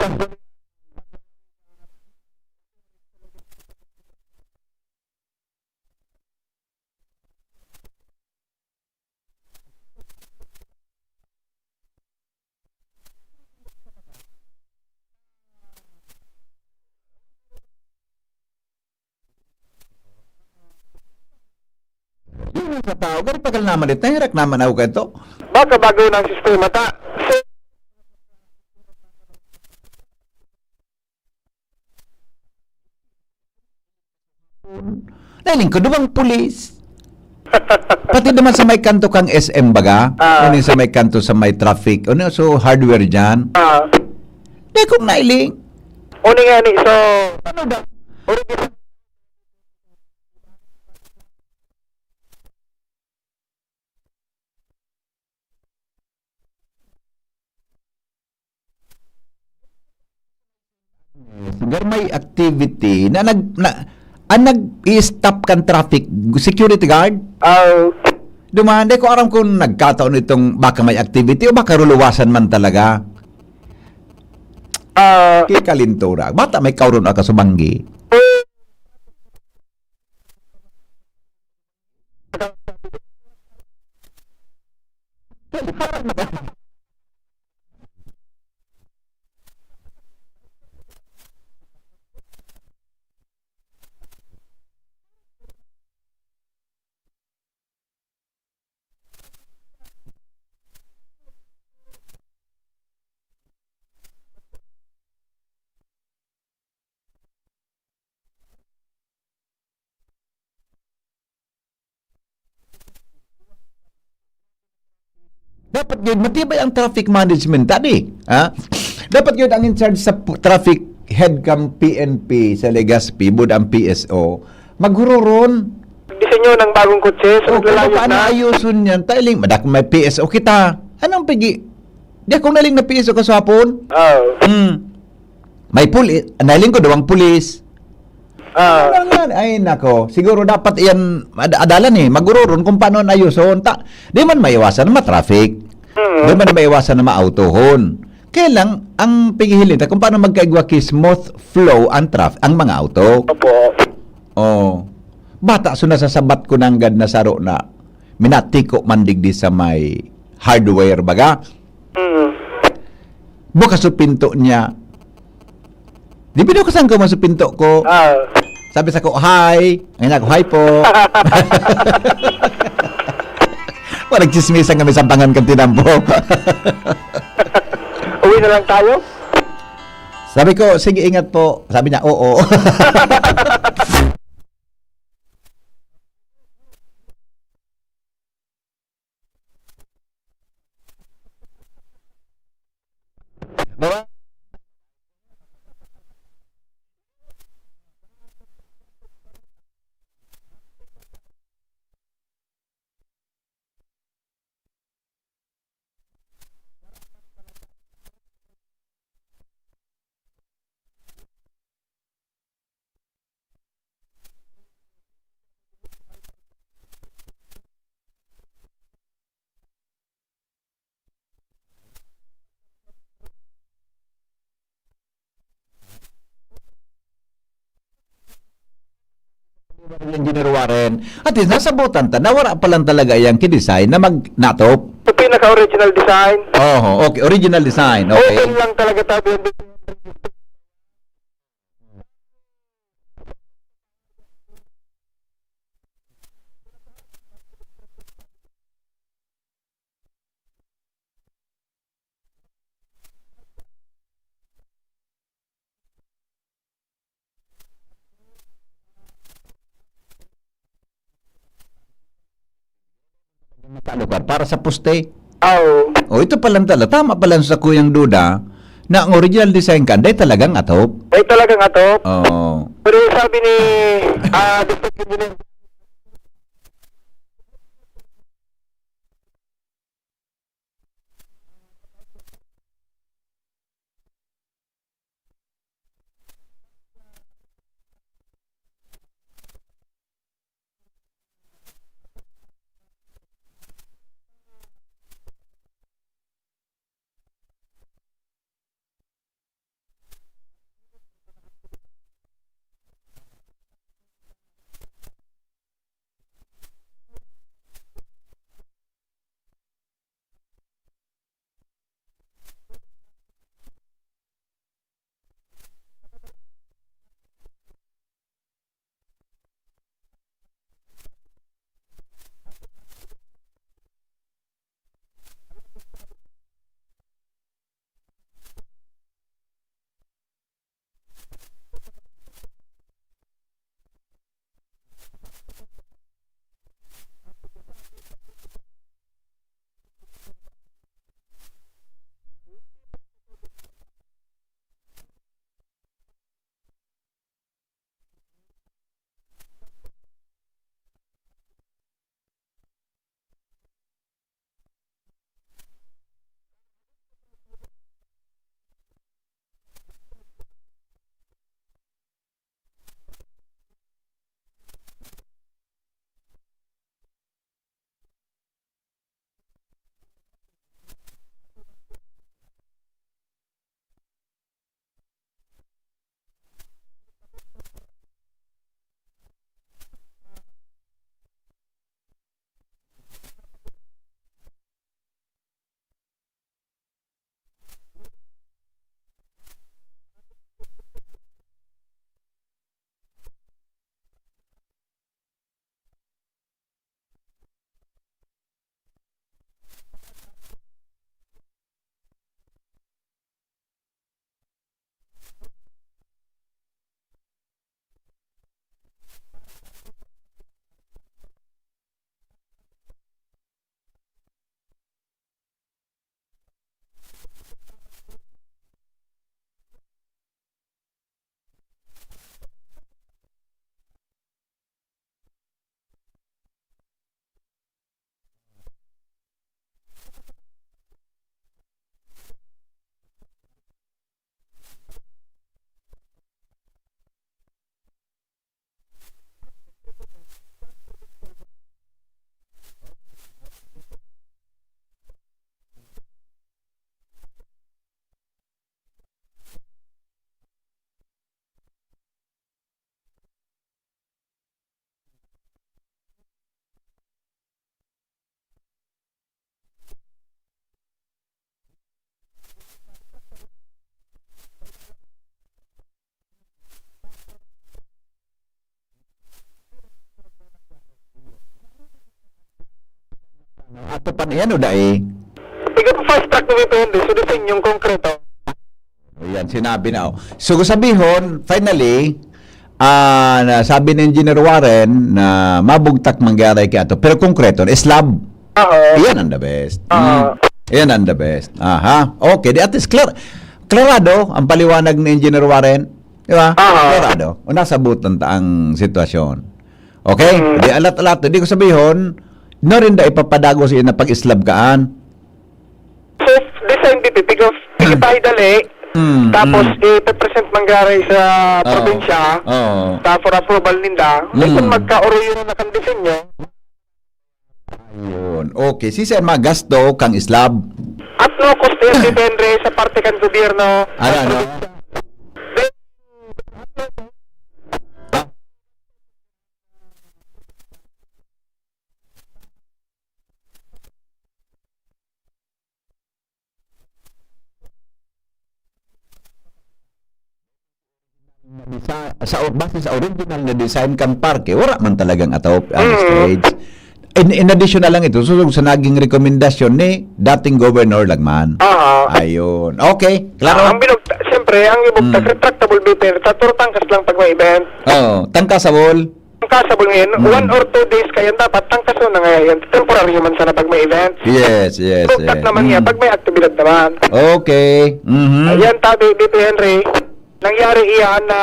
Yun ang sa tao. Gari pagal naman ito. Nahirak naman ako kanto. Baka bago ng sistema ta. Nahiling ko, duwang pulis. Pati naman sa may kanto kang S M baga, Ah. ano yung sa may kanto sa may traffic, ano, so hardware dyan. Ah. Di kong nailing. Uni nga ni, so, ano daw? Uri Siguro may activity na nag-, na, ang nag-i-stop kan traffic, security guard? Oh. Duman, di ko aram kung nagkataon itong baka may activity o baka ruluwasan man talaga. Ah. Kikalintura. Bata may kauron aka sa banggi. Dapat yun, matibay ang traffic management, tadi. Ha? Dapat yun ang in charge sa pu-, traffic head kam P N P sa Legazpi, bud ang P S O. Maghururon. Disenyo ng bagong kotse, so O, kung naglalayo paano na. Ayusun yan, tailing, madak may P S O kita. Anong pigi? Di akong naling na P S O kaswapon? Oo. Hmm. May puli-, nahiling ko daw ang pulis. Ah. Ano nga? Ay, nako. Siguro dapat iyan ad-, adalan eh. Maguroron kung paano na ayuson. Ta-, di man maiwasan na ma-traffic. Mm. Di man maiwasan na maautohon. Kaya lang, ang pighihiling ta kung paano magkaigwa ki smooth flow ang traf-, ang mga auto. Opo. Oh. Bata, so nasasabat ko nanggad na saro na minatiko man digdi sa may hardware, baga. Mm. Bukas so pinto niya. Di binukasan ko man so pinto ko. Ah. Sabi sa ko, "Hi." Ngayon ako, "Hi po." Parang chismisan kami sa bangan kan tinampo. Uwi na lang tayo? Sabi ko, "Sige, ingat po." Sabi niya, "Oo." Engineer Warren. At least, nasabutan ta na wala pa lang talaga yang kidesign na mag-, natop. Yung pinaka-original design. Oho, okay. Original design. Okay. Open lang talaga tabi. Sa lugar, para sa poste. Ah, oo. O, ito palang tala. Tama pala sa kuyang duda na ang original design kan, dahil talagang atop. Ay, talagang atop? Oo. Pero sabi ni, ah, Doktor Engineer, Sa pan-, yan o dai? Tiga pa fast track na dito, hindi. So, design yung konkreto. O yan, sinabi na, oh. So, sabihon, finally, ah, na sabi ni Engineer Warren na mabugtak mangyari kaya to, pero konkreto, slab. Oo. Yan ang the best. Oo. Mm. Yan ang the best. Aha. Okay, di at least clear. Klarado ang paliwanag ni Engineer Warren. Di ba? Oo. Klarado. O, nasabot lang ta ang sitwasyon. Okay? Mm. Di alat-alat. Di ko sabihon, no rin da ipapadago sa ina pag-slab kaan. So, design dito, tigo, tigo tayo dali. Mm, tapos, mm. Ipe-present mangyari sa Oo. Probinsya. Oo. Ta for approval ninda. May Mm. kung magkaoroyon na kan disenyo. Ayun. Okay. Si Sir magasto kang slab. At no cost yan, depende sa parte kan gobyerno. Ano, ano? Desi-, sa, base sa original na design kan parke, wala man talagang atop ang Mm. stage. In, in addition na lang ito, susog sa naging rekomendasyon ni dating Governor Lagman. Aha. Ayun. Okay, klaro? Ang binugta-, siyempre, ang ibugtak, Mm. retractable vehicle, taturo tangkas lang pag may event. Oo, tangkasabol. Ang kasabol ngayon, Mm. one or two days kayo dapat tangkason na ngayon. Temporary man sana pag may event. Yes, yes, Bugtak yes. naman niya Mm. pag may aktibidad naman. Okay. Mhm. Ayan, tabi, B P Henry. Nangyari iyan na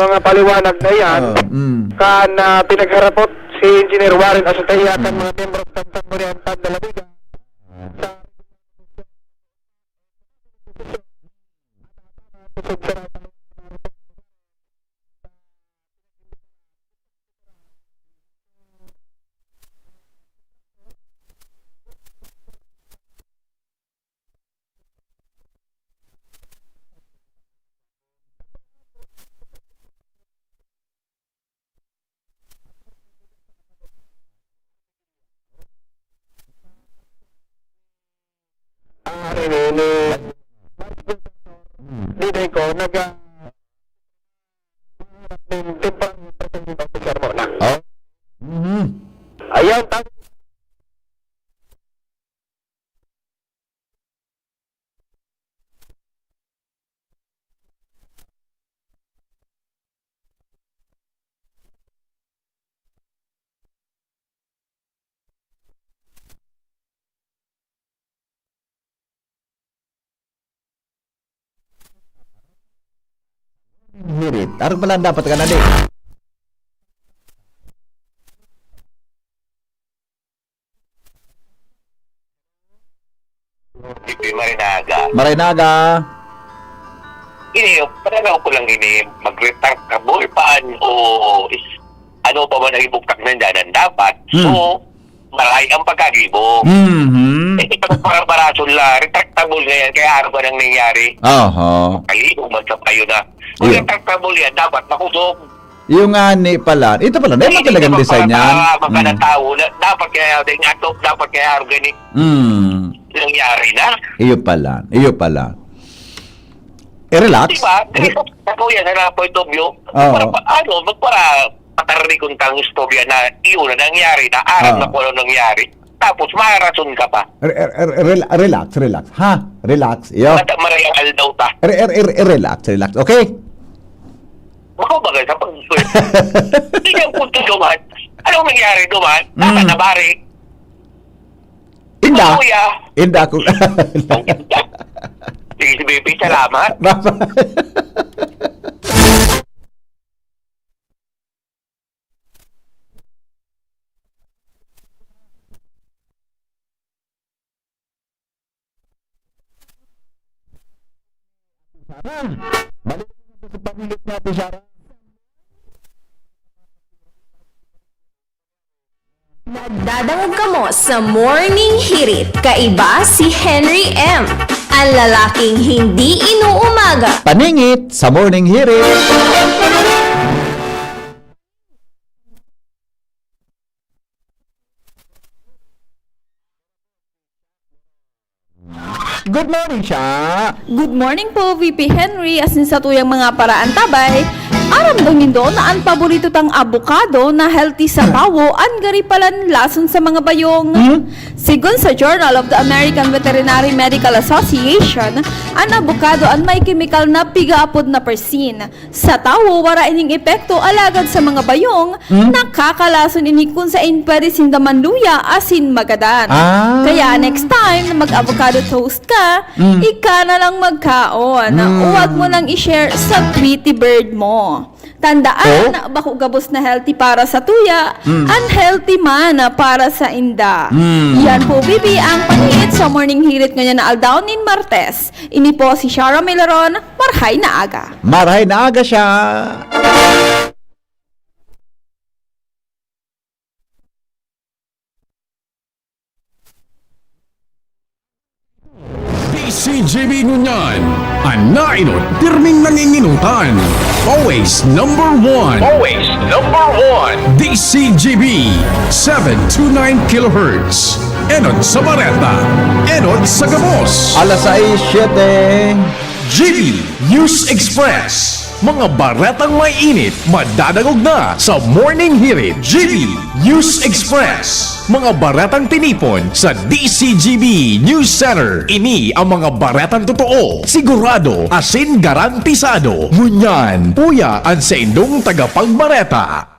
mga paliwanag na iyan. Oh, mm. Kan, ah, pinagharapot si Engineer Warren Azotea kan Mm. mga miyembro kan Sangguniang Tanda Ladiga. Sa Ah, ini, ini. Di, di ko, nag-, ah, temporary presiding officer mo na. Oh. Mhm. Ayan, tang- Hirit. Arog pala dapat ka na, di. Dito yung Marinaga. Marinaga. Ini, pananaw ko lang ini, mag-retractable paan o is, ano pa man ang ibugtak na dyan ang dapat. Hmm. So, maray ang pagkagibo. Mhm. Eh, ito para baraso la, retractable na yan, kaya ano ba nang nangyari? Oho. Kalibo man sa payo na. Kung Iyo. Retractable yan, dapat makusog. Yung ani pala, ito pala, dahil Hindi talagang naman design para yan. Tama, Mm. makanatawo na, dapat kaya, dahil nga to, dapat kaya organic Mm. nangyari na. Iyo pala, iyo pala. Eh, relax. Di ba? Re- Kasi sa, sa kuya, sa point of view, Oo. para pa, ano, magpara, patarnikon kang istorya na iyon na nangyari, na aram Oo. na kung ano nangyari. Tapos, marason ka pa. Re-, re-, re-, rela-, relax, relax. Ha? Relax. Iyo. Mata-, marayang aldaw ta. Re-, re-, re-, relax, relax. Okay? Baka bagay sa pag-, Hindi niya punto duman. Anong nangyari duman? Tama Mm. na, pare. Inda. Kuya. Inda ako. Sige, si Bibi, salamat. Bye-bye. Sarah. Balik sa pamilya ni Ate Sarah. Nagdadangog kamo sa Morning Hirit. Kaiba si Henry M, ang lalaking hindi inuumaga. Paningit sa Morning Hirit. Good morning, siya. Good morning po, V P Henry, asin sa tuyang mga paraantabay. Aram daw nindo na an paborito tang abokado na healthy sa tawo an gari palan lason sa mga bayong. Hmm? Sigon sa Journal of the American Veterinary Medical Association, an abokado an may kemikal na pigaapod na persin. Sa tawo, wara ining epekto, alagad sa mga bayong, Hmm? nakakalason ini kun saen pwede sinda manluya asin magadan. Ah. Kaya next time na mag-avocado toast ka, Mm. ika na lang magkaon. Mm. Huwag mo nang i-share sa Tweety Bird mo. Tandaan, Oh? bako gabos na healthy para sa tuya, Mm. unhealthy man na para sa inda. Mm. Yan po, Bibi, ang paniit sa Morning Hirit ngayon na aldaw nin Martes. Ini po si Shara Milaron, marhay na aga. Marhay na aga siya. D C G B ngunyan, an nainot pirming nanginginutan. Always number one. Always number one. D C G B, seven two nine kilohertz. Enot sa bareta, enot sa gabos. Alas sais, siyete. G B News Express. Mga baretang may init, madadangog na sa Morning Hirit. G B News Express. Mga baretang tinipon sa D C G B News Center. Ini ang mga baretang totoo, sigurado, asin garantisado. Ngunyan, uya an saindong tagapagbareta.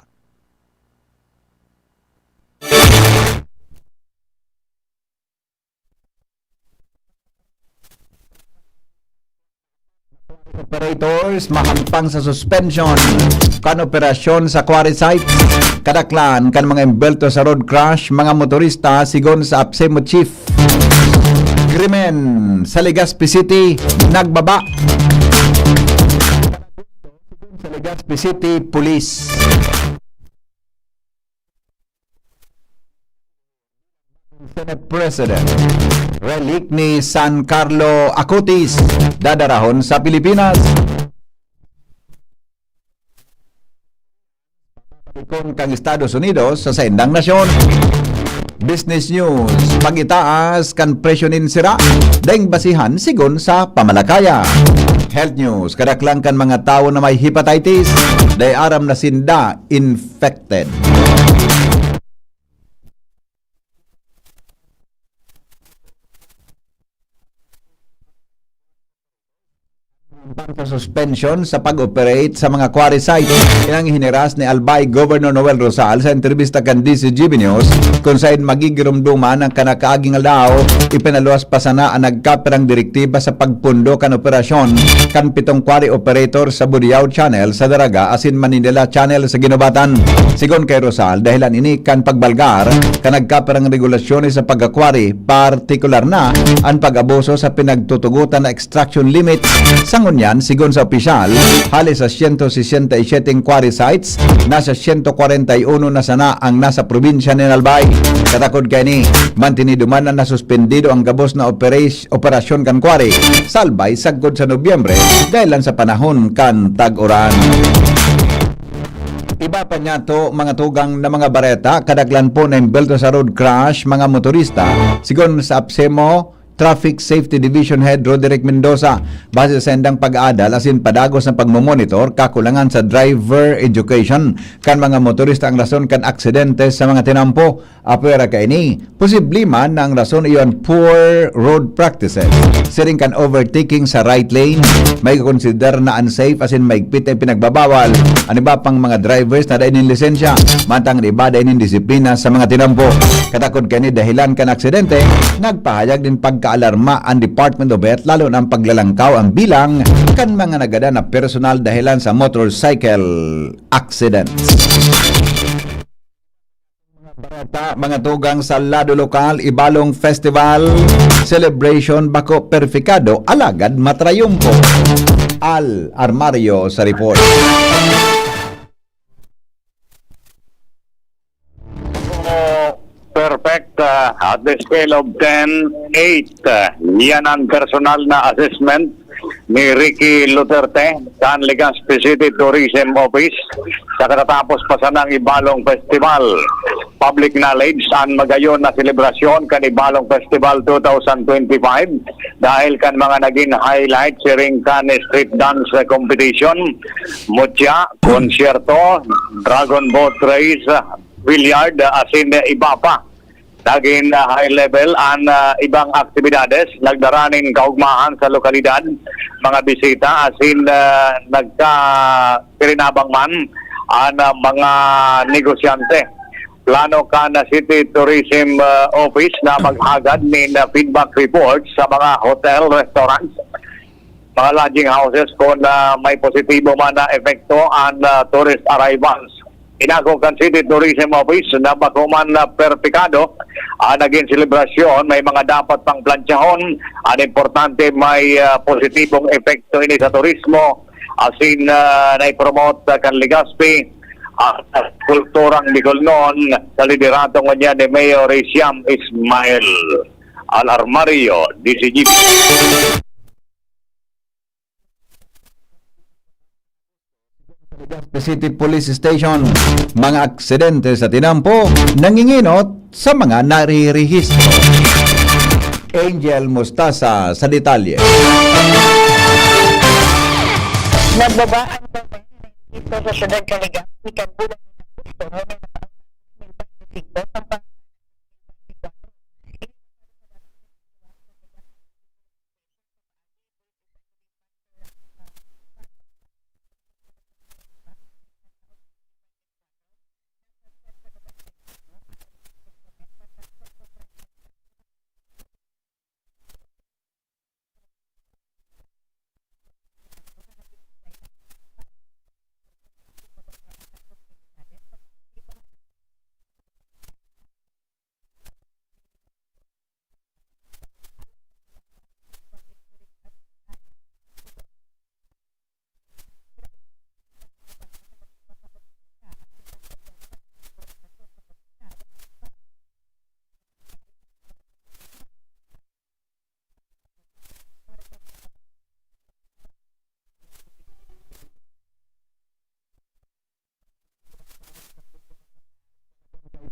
Operators mahampang sa suspension kan operasyon sa quarry site. Kadaklan kan mga embelto sa road crash, mga motorista, sigon sa APSEMO Chief. Krimen sa Legazpi City, nagbaba. Sa Legazpi City Police. Senate President. Relic ni San Carlo Acutis dadarahon sa Pilipinas. Papalikon kang Estados Unidos sa saindang nasyon. Business News, pag-itaas kan presyo nin sira, daing basihan sigon sa pamalakaya. Health News, kadaklan kan mga tawo na may hepatitis, dai aram na sinda infected. Sa suspension sa pag-operate sa mga quarry site. Yan ang hiniras ni Albay Governor Noel Rosal sa entrevista kan D C G B News, kung sain magigiromdoman ang kanakaaging aldaw, ipinaluwas pa sana ang nagkapirang direktiba sa pagpundo kan operasyon kan pitong quarry operator sa Budiao Channel sa Daraga asin Manindela Channel sa Guinobatan. Sigon kay Rosal, dahilan ini kan pagbalgar kan nagkapirang regulasyones sa pagka-quarry, partikular na an pag-abuso sa pinagtutugotan na extraction limit. Sa ngunyan, sigon sa opisyal, hali sa siyento sesenta y siyete quarry sites, nasa siyento kwarenta y uno na sana ang nasa probinsya nin Albay. Katakod kaini, mantinido man na nasuspendido ang gabos na operas-, operasyon kan quarry sa Albay sagkod sa Nobyembre dahil lang sa panahon kan tag-uran. Iba pa niyato, mga tugang na mga bareta, kadaklan po na embelto sa road crash, mga motorista. Sigon sa APSEMO, Traffic Safety Division Head Roderick Mendoza, base sa indang pag-aadal asin padagos na pagmomonitor, kakulangan sa driver education kan mga motorista ang rason kan aksidente sa mga tinampo. Apwera kaini, posible man na ang rason iyo an poor road practices. Siring kan overtaking sa right lane, may konsiderar na unsafe asin maigpit na ipinagbabawal an iba pang mga drivers na dai nin lisensya, mantang an iba dai nin disiplina sa mga tinampo. Katakod kaini dahilan kan aksidente, nagpahayag nin pagkaalarma an Department of Health, lalo na ang paglalangkaw ang bilang kan mga nagadan na personal dahilan sa motorcycle accidents. Mga bareta, mga tugang sa lado lokal, Ibalong Festival Celebration bako perfikado, alagad matrayumpo. Al Armario sa report. Perfect, ah, at the scale of ten, eight. Ah, yan ang personal na assessment ni Ricky Duterte sa Legazpi City Tourism Office sa katatapos pa sanang Ibalong Festival. Public knowledge an magayon na selebrasyon kan Ibalong Festival two thousand twenty-five dahil kan mga nagin highlight siring kan street dance competition, mutya, konsyerto, dragon boat race, billiard, asin iba pa. Nagin, ah, high level an, ah, ibang aktibidades, nagdara nin kaugmahan sa lokalidad, mga bisita asin, ah, nagkakirinabang man an, ah, mga negosyante. Plano kan City Tourism, ah, Office na maghagad nin, ah, feedback report sa mga hotel, restaurants, mga lodging houses kun, ah, may positibo man na epekto an, ah, tourist arrivals. Inako kan City Tourism Office na bako man na perpikado an nagin selebrasyon, may mga dapat pang plantsahon. An importante, may, ah, positibong epekto ini sa turismo, asin, ah, nai-promote kan Legazpi an kulturang Bicolnon sa liderato ngunyan ni Mayor Riciam Ismail. Al Armario, D Z G P. Legazpi City Police Station, mga aksidente sa tinampo, nanginginot sa mga narirehistro. Angel Mostasa sa detalye. Nagbaba ang dami dito sa siyudad kan Legazpi kan bulan ni Agosto, ngunyan nakaabot sa twenty-six, sampay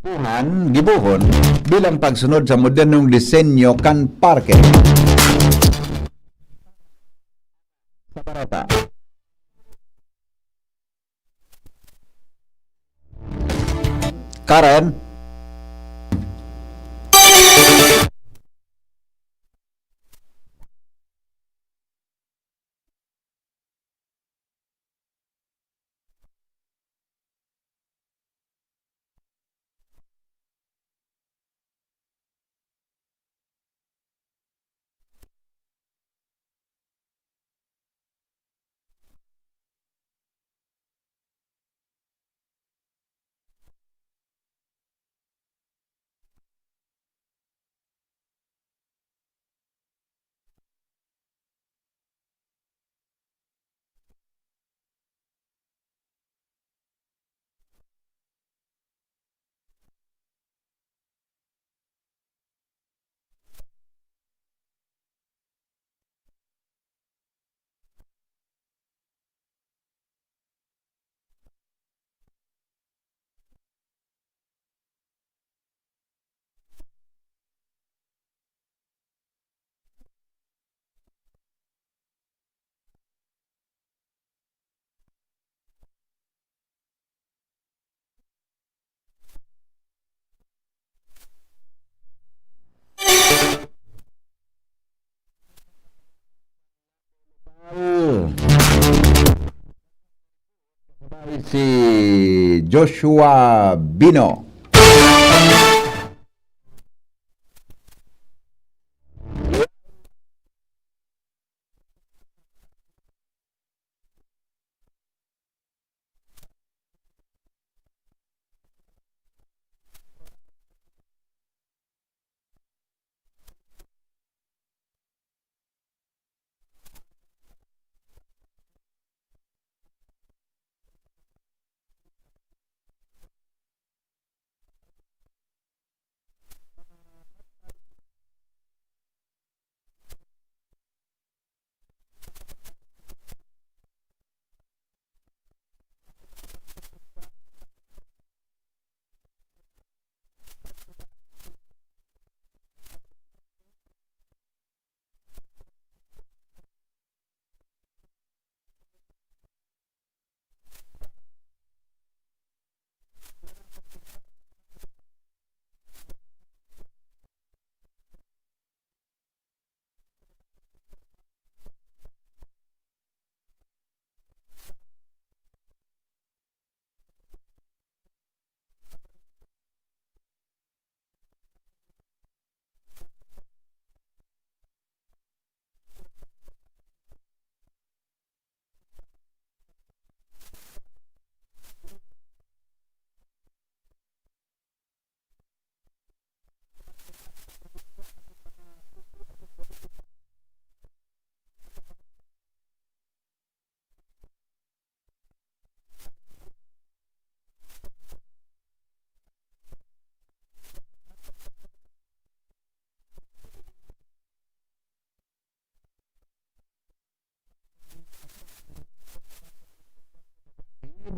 Kaipuhan, gibohon bilang pagsunod sa modernong disenyo kan parke. Sa Barata. Karen. Si Joshua Bino.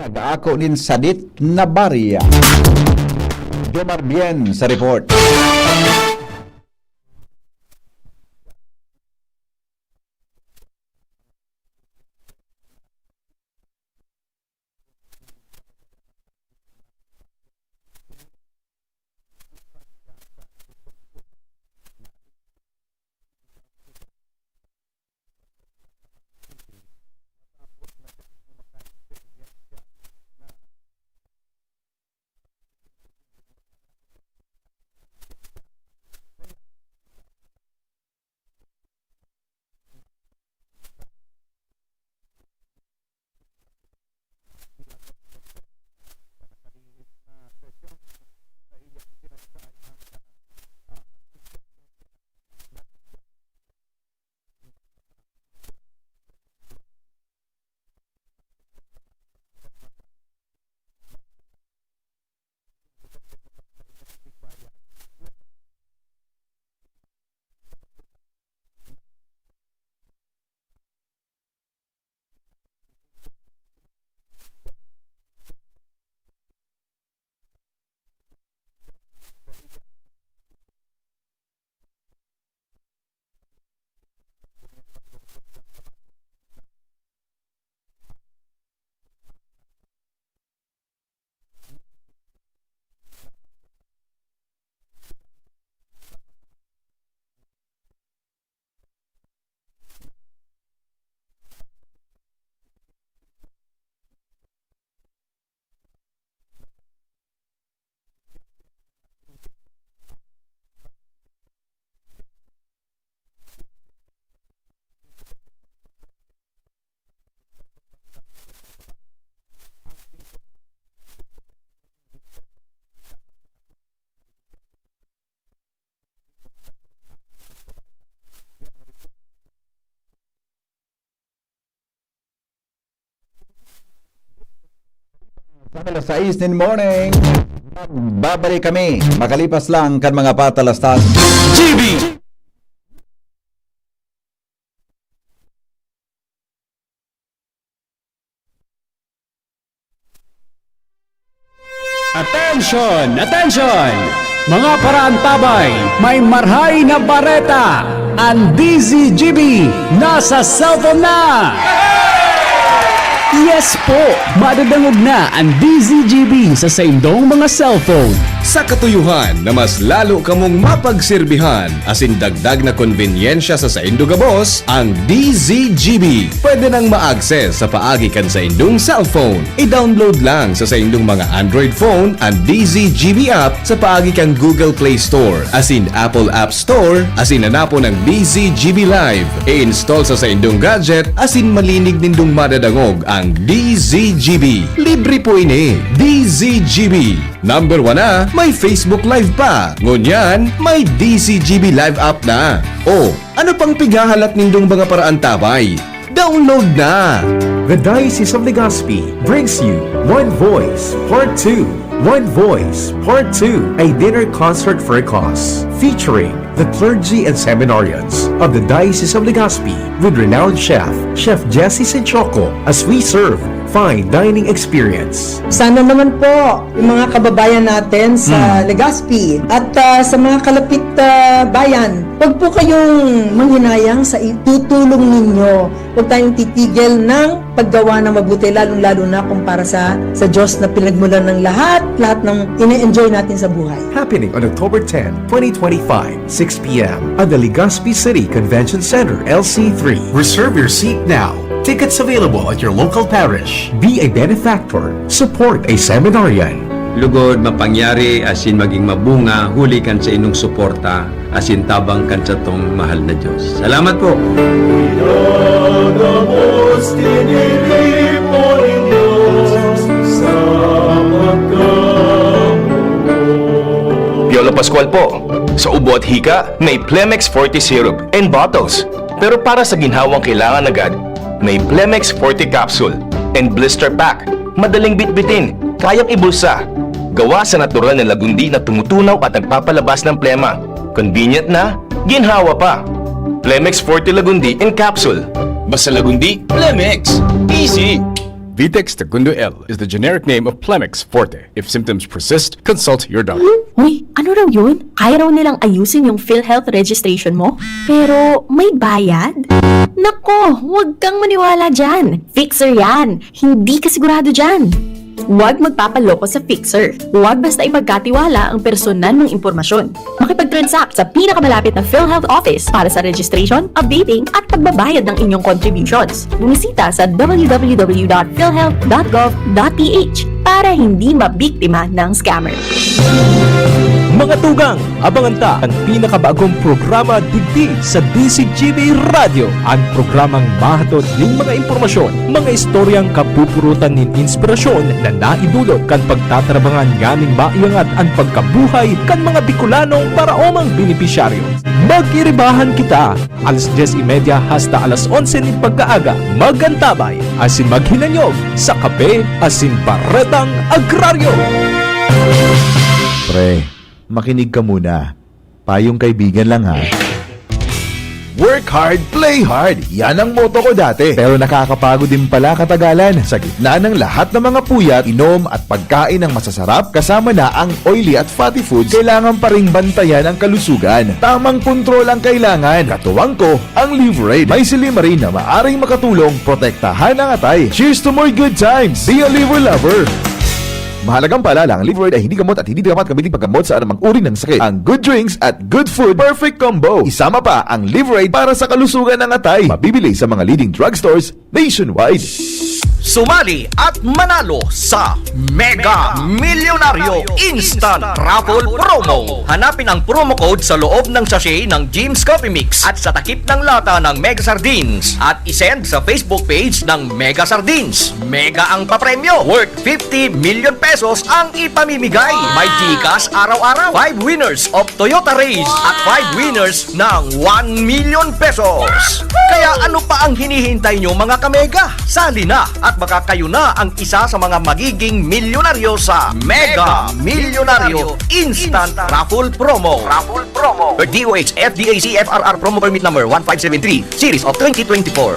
Nag-aako nin sadit na barya. Jomar Bien sa report. Sa alas sais nin morning, magbabalik kami makalipas lang kan mga patalastas. G B! Attention! Attention! Mga paraantabay, may marhay na bareta! An D Z G B nasa cellphone na! Yes po! Madadangog na an D Z G B sa saindong mga cellphone. Sa katuyohan na mas lalo kamong mapagserbihan asin dagdag na konbenyensya sa saindo gabos, ang D Z G B pwede nang ma-access sa paagi kan saindong cellphone. I-download lang sa saindong mga Android phone an D Z G B app sa paagi kan Google Play Store asin Apple App Store asin hanapon ang D Z G B Live. I-install sa saindong gadget asin malinig nindong madadangog ang D Z G B. Libre po ini. D Z G B. Number one na, may Facebook Live pa. Ngunyan, may D Z G B Live app na. O, ano pang pighahalat nindong mga paraantabay? Download na! The Diocese of Legazpi brings you One Voice Part two. One Voice Part two, a dinner concert for a cause, featuring the clergy and seminarians of the Diocese of Legazpi with renowned chef, Chef Jesse Sinchoco, as we serve fine dining experience. Sana naman po, yung mga kababayan natin sa Hmm. Legazpi at, ah, sa mga kalapit, ah, bayan, wag po kayong manghinayang sa itutulong ninyo. Huwag tayong titigil ng paggawa ng mabuti, lalong-lalo na kung para sa, sa Diyos na pinagmulan ng lahat, lahat ng ine-enjoy natin sa buhay. Happening on October ten, twenty twenty-five, six p m at the Legazpi City Convention Center, L C three. Reserve your seat now. Tickets available at your local parish. Be a benefactor. Support a seminarian. Lugod, mapangyari asin maging mabunga huli kan saindong suporta asin tabang kan satong mahal na Diyos. Salamat po! Pinagabos, tiniripo nin Diyos sa pagkamuot. Piolo Pascual po. Sa ubo at hika, may Plemex Forte Syrup in bottles. Pero para sa ginhawang kailangan agad, may Plemex Forte Capsule and Blister Pack. Madaling bitbitin, kayang ibulsa. Gawa sa natural na lagundi na tumutunaw at nagpapalabas ng plema. Convenient na, ginhawa pa. Plemex Forte Lagundi in Capsule. Basta Lagundi, Plemex. Easy! Vitex Segundo L is the generic name of Plemex Forte. If symptoms persist, consult your doctor. Uy, ano raw yun? Kaya raw nilang ayusin yung PhilHealth registration mo? Pero may bayad? Nako, huwag kang maniwala dyan. Fixer yan. Hindi ka sigurado dyan. Huwag magpapaloko sa fixer. Huwag basta ipagkatiwala ang personal mong impormasyon. Makipag-transact sa pinakamalapit na PhilHealth office para sa registration, updating, at pagbabayad ng inyong contributions. Bumisita sa www.philhealth.gov.ph para hindi mabiktima ng scammer. Mga tugang, abangan ta ang pinakabagong programa digdi sa D C G B Radyo. Ang programang mahatod nin mga impormasyon, mga istoryang kapupurutan nin inspirasyon na naidulot kan pagtatrabangan nganing maiangat an pagkabuhay kan mga Bicolanong paraomang benepisyaryo. Magiribahan kita alas dyes y media hasta alas onse nin pagkaaga. Mag-antabay asin maghinanyog sa Kape asin Baretang Agraryo. Pre, makinig ka muna. Payong kaibigan lang ha. Work hard, play hard. Yan ang motto ko dati. Pero nakakapagod din pala katagalan. Sa gitna ng lahat ng mga puyat, inom at pagkain ng masasarap, kasama na ang oily at fatty foods, kailangan pa ring bantayan ang kalusugan. Tamang kontrol ang kailangan. Katuwang ko, ang Liverade. May silymarin na maaring makatulong protektahan ang atay. Cheers to more good times! Be a Liver Lover! Mahalagang paalala, ang Liverade ay hindi gamot at hindi dapat gamitin paggamot sa anumang uri ng sakit. Ang good drinks at good food, perfect combo. Isama pa ang Liverade para sa kalusugan ng atay. Mabibili sa mga leading drugstores nationwide. Sumali at manalo sa Mega Milyonaryo Instant Raffle Promo. Hanapin ang promo code sa loob ng sachet ng Jim's Coffee Mix at sa takip ng lata ng Mega Sardines at isend sa Facebook page ng Mega Sardines. Mega ang papremyo, worth fifty million pesos ang ipamimigay. May GCash araw-araw, five winners of Toyota Raize at five winners ng one million pesos. Kaya ano pa ang hinihintay nyo, mga kamega? Sali na at baka kayo na ang isa sa mga magiging milyonaryo sa Mega Milyonaryo Instant Raffle Promo. Raffle Promo. DOH FDAC FRR Promo Permit Number one five seven three, Series of twenty twenty-four.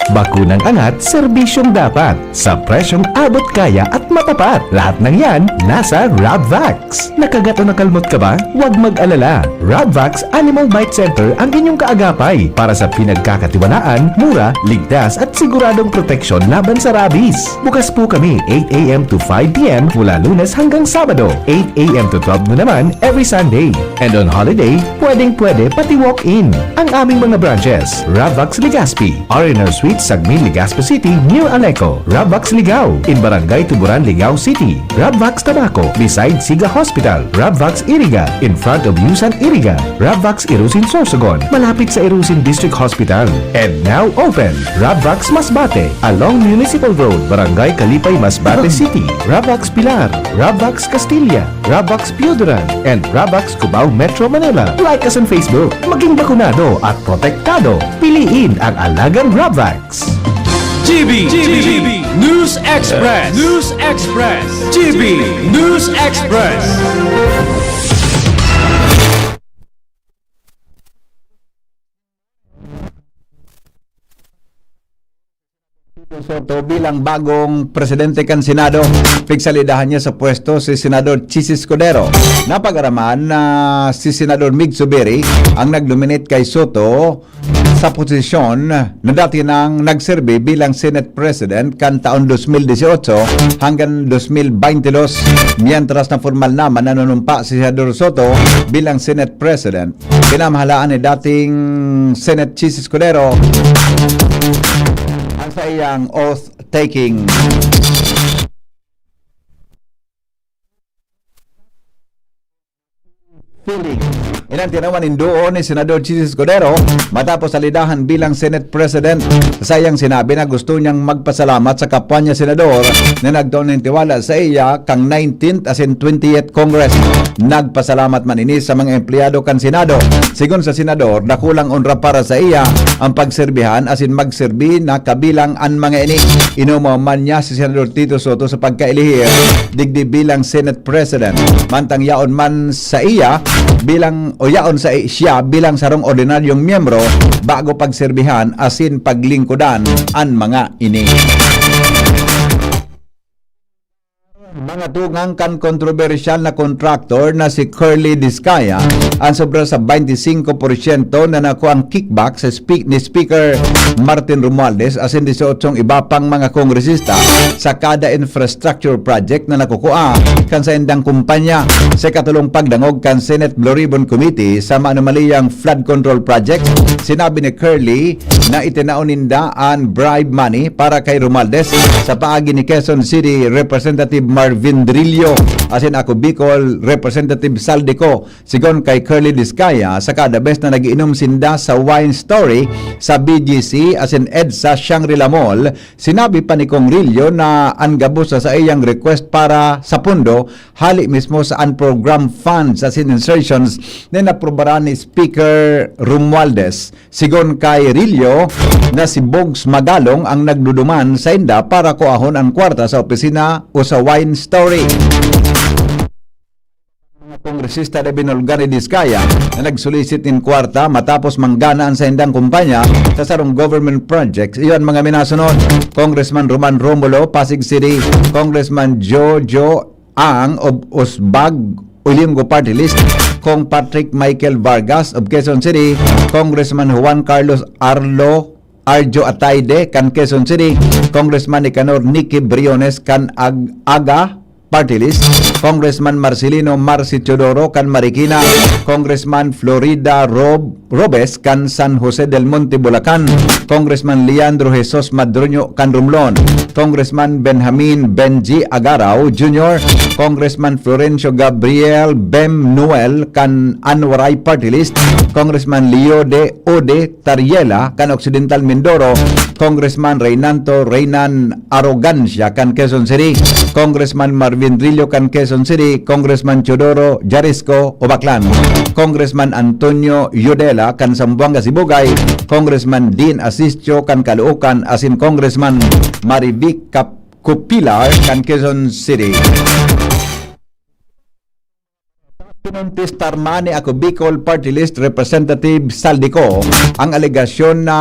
Bakunang angat, serbisyong dapat, sa presyong abot kaya at matapat. Lahat ng yan, nasa Rabvax. Nakagat o nakalmot ka ba? Huwag mag-alala. Rabvax Animal Bite Center ang inyong kaagapay para sa pinagkakatiwalaan, mura, ligtas at siguradong proteksyon laban sa rabies. Bukas po kami eight a.m. to five p.m. mula Lunes hanggang Sabado, eight a.m. to twelve noon naman every Sunday. And on holiday, pwedeng-pwede pati walk-in. Ang aming mga branches, Rabvax Legazpi, R and R Suite, Sagmin, Legazpi City, near Aleco. Rabvax Ligao, in Barangay Tuburan, Ligao City. Rabvax Tabaco, beside Siga Hospital. Rabvax Iriga, in front of Yusan Iriga. Rabvax Irusin Sorsogon, malapit sa Irusin District Hospital. And now open, Rabvax Masbate, along Municipal Road, Barangay Kalipay, Masbate City. Rabvax Pilar, Rabvax Castilla, Rabvax Pioduran, and Rabvax Cubao, Metro Manila. Like us on Facebook. Maging bakunado at protektado. Piliin ang alagang Rabvax. G B, G B, News Express, News Express, G B, News Express. Soto bilang bagong presidente kan Senado. Pigsalidahan niya sa pwesto si Senador Chiz Escudero. Napag-araman na si Senador Mig Zubiri ang nag-nominate kay Soto sa posisyon na dati nang nagserbi bilang Senate President kan taon dos mil dieciocho hanggang dos mil baintidos, mientras na formal naman na nanumpa si Senador Soto bilang Senate President. Pinamahalaan ni dating Senate Chiz Escudero ang saiyang oath-taking. Feeling. Iyan an tinawan nin duo ni Senador Chiz Escudero matapos salidahan bilang Senate President. Sa saiyang sinabi na gusto niyang magpasalamat sa kapwa niya senador na nagtao nin tiwala sa iya kan nineteenth asin twentieth Congress. Nagpasalamat man ini sa mga empleyado kan Senado. Sigon sa senador, dakulang onra para sa iya ang pagserbihan asin magserbi na kabilang an mga ini. Inumaw man niya si Senador Tito Soto sa pagkaelihir digdi bilang Senate President. Mantang yaon man sa iya bilang, o yaon sa i-, siya bilang sarong ordinaryong miyembro bago pagserbihan asin paglingkodan an mga ini. Mga tugang kan kontrobersyal na kontraktor na si Curly Discaya, ang sobra sa twenty-five porsyento na nakuang kickback sa spe-, ni Speaker Martin Romualdez asin dieciocho iba pang mga kongresista sa kada infrastructure project na nakukua kan saindang kumpanya. Sa ikatulong pagdangog kan Senate Blue Ribbon Committee sa maanomaliyang flood control project, sinabi ni Curly na itinao ninda an bribe money para kay Romualdez sa paagi ni Quezon City Representative Marvin Drillo asin Ako Bicol Representative Zaldy Co. Sigon kay Curly Discaya, sa kada bes na nag-iinom sinda sa Wine Story sa B G C asin EDSA Shangri-La Mall, sinabi pa ni Cong Rillo na an gabos sa saiyang request para sa pondo hali mismo sa unprogrammed funds asin insertions na inaprubaran ni Speaker Romualdez. Sigon kay Rillo na si Bogs Magalong ang nagduduman sainda para kuahon an kwarta sa opisina o sa Wine Story. Mga kongresista na binulgar ni Discaya na nagsulisit nin kwarta matapos manggana an saindang kumpanya sa sarong government projects. Iyo an mga minasunod: Congressman Roman Romulo, Pasig City; Congressman Jojo Ang of Usbag, Olimgo Party List; Cong Patrick Michael Vargas of Quezon City; Congressman Juan Carlos Arlo Arjo Ataide kan Quezon City; Congressman Nicanor Nicky Briones kan Ag-, Aga Party List; Congressman Marcelino Marcy Teodoro kan Marikina; Congressman Florida Rob-, Robes kan San Jose del Monte, Bulacan; Congressman Leandro Jesus Madroño kan Romblon; Congressman Benjamin Benji Agarao Junior; Congressman Florencio Gabriel Bem Noel kan Anwaray Party List; Congressman Leo de Ode Tariela kan Occidental Mindoro; Congressman Reynanto Reynan Arrogancia kan Quezon City; Congressman Marvin Drillo kan Quezon City; Congressman Teodoro Jarisco Obaclan; Congressman Antonio Yudela kan Zamboanga Sibugay; Congressman Dean Asistio kan Caloocan asin Congressman Marivic Cap-, Copilar kan Quezon City. Pinontestar man ni Ako Bicol Party List Representative Zaldy Co ang alegasyon na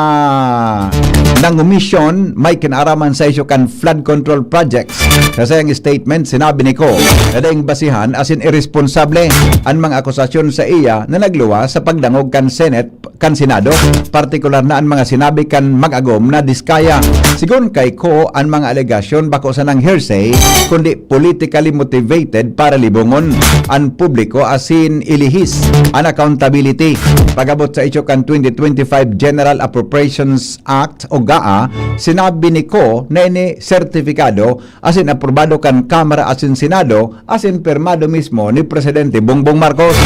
nangomisyon may kinaraman sa isyu kan flood control projects. Sa saiyang statement, sinabi ni Co na daing basihan asin iresponsable an mga akusasyon sa iya na nagluwas sa pagdangog kan Senate kan Senado, partikular na an mga sinabi kan mag-agom na Diskaya. Sigon kay Co, an mga alegasyon bako sanang hearsay, kundi politically motivated para libongon an publiko asin ilihis an accountability. Pag-abot sa isyu kan twenty twenty-five General Appropriations Act o GAA, sinabi ni Co na ini sertifikado asin aprobado kan Kamara asin Senado asin pirmado mismo ni Presidente Bongbong Marcos.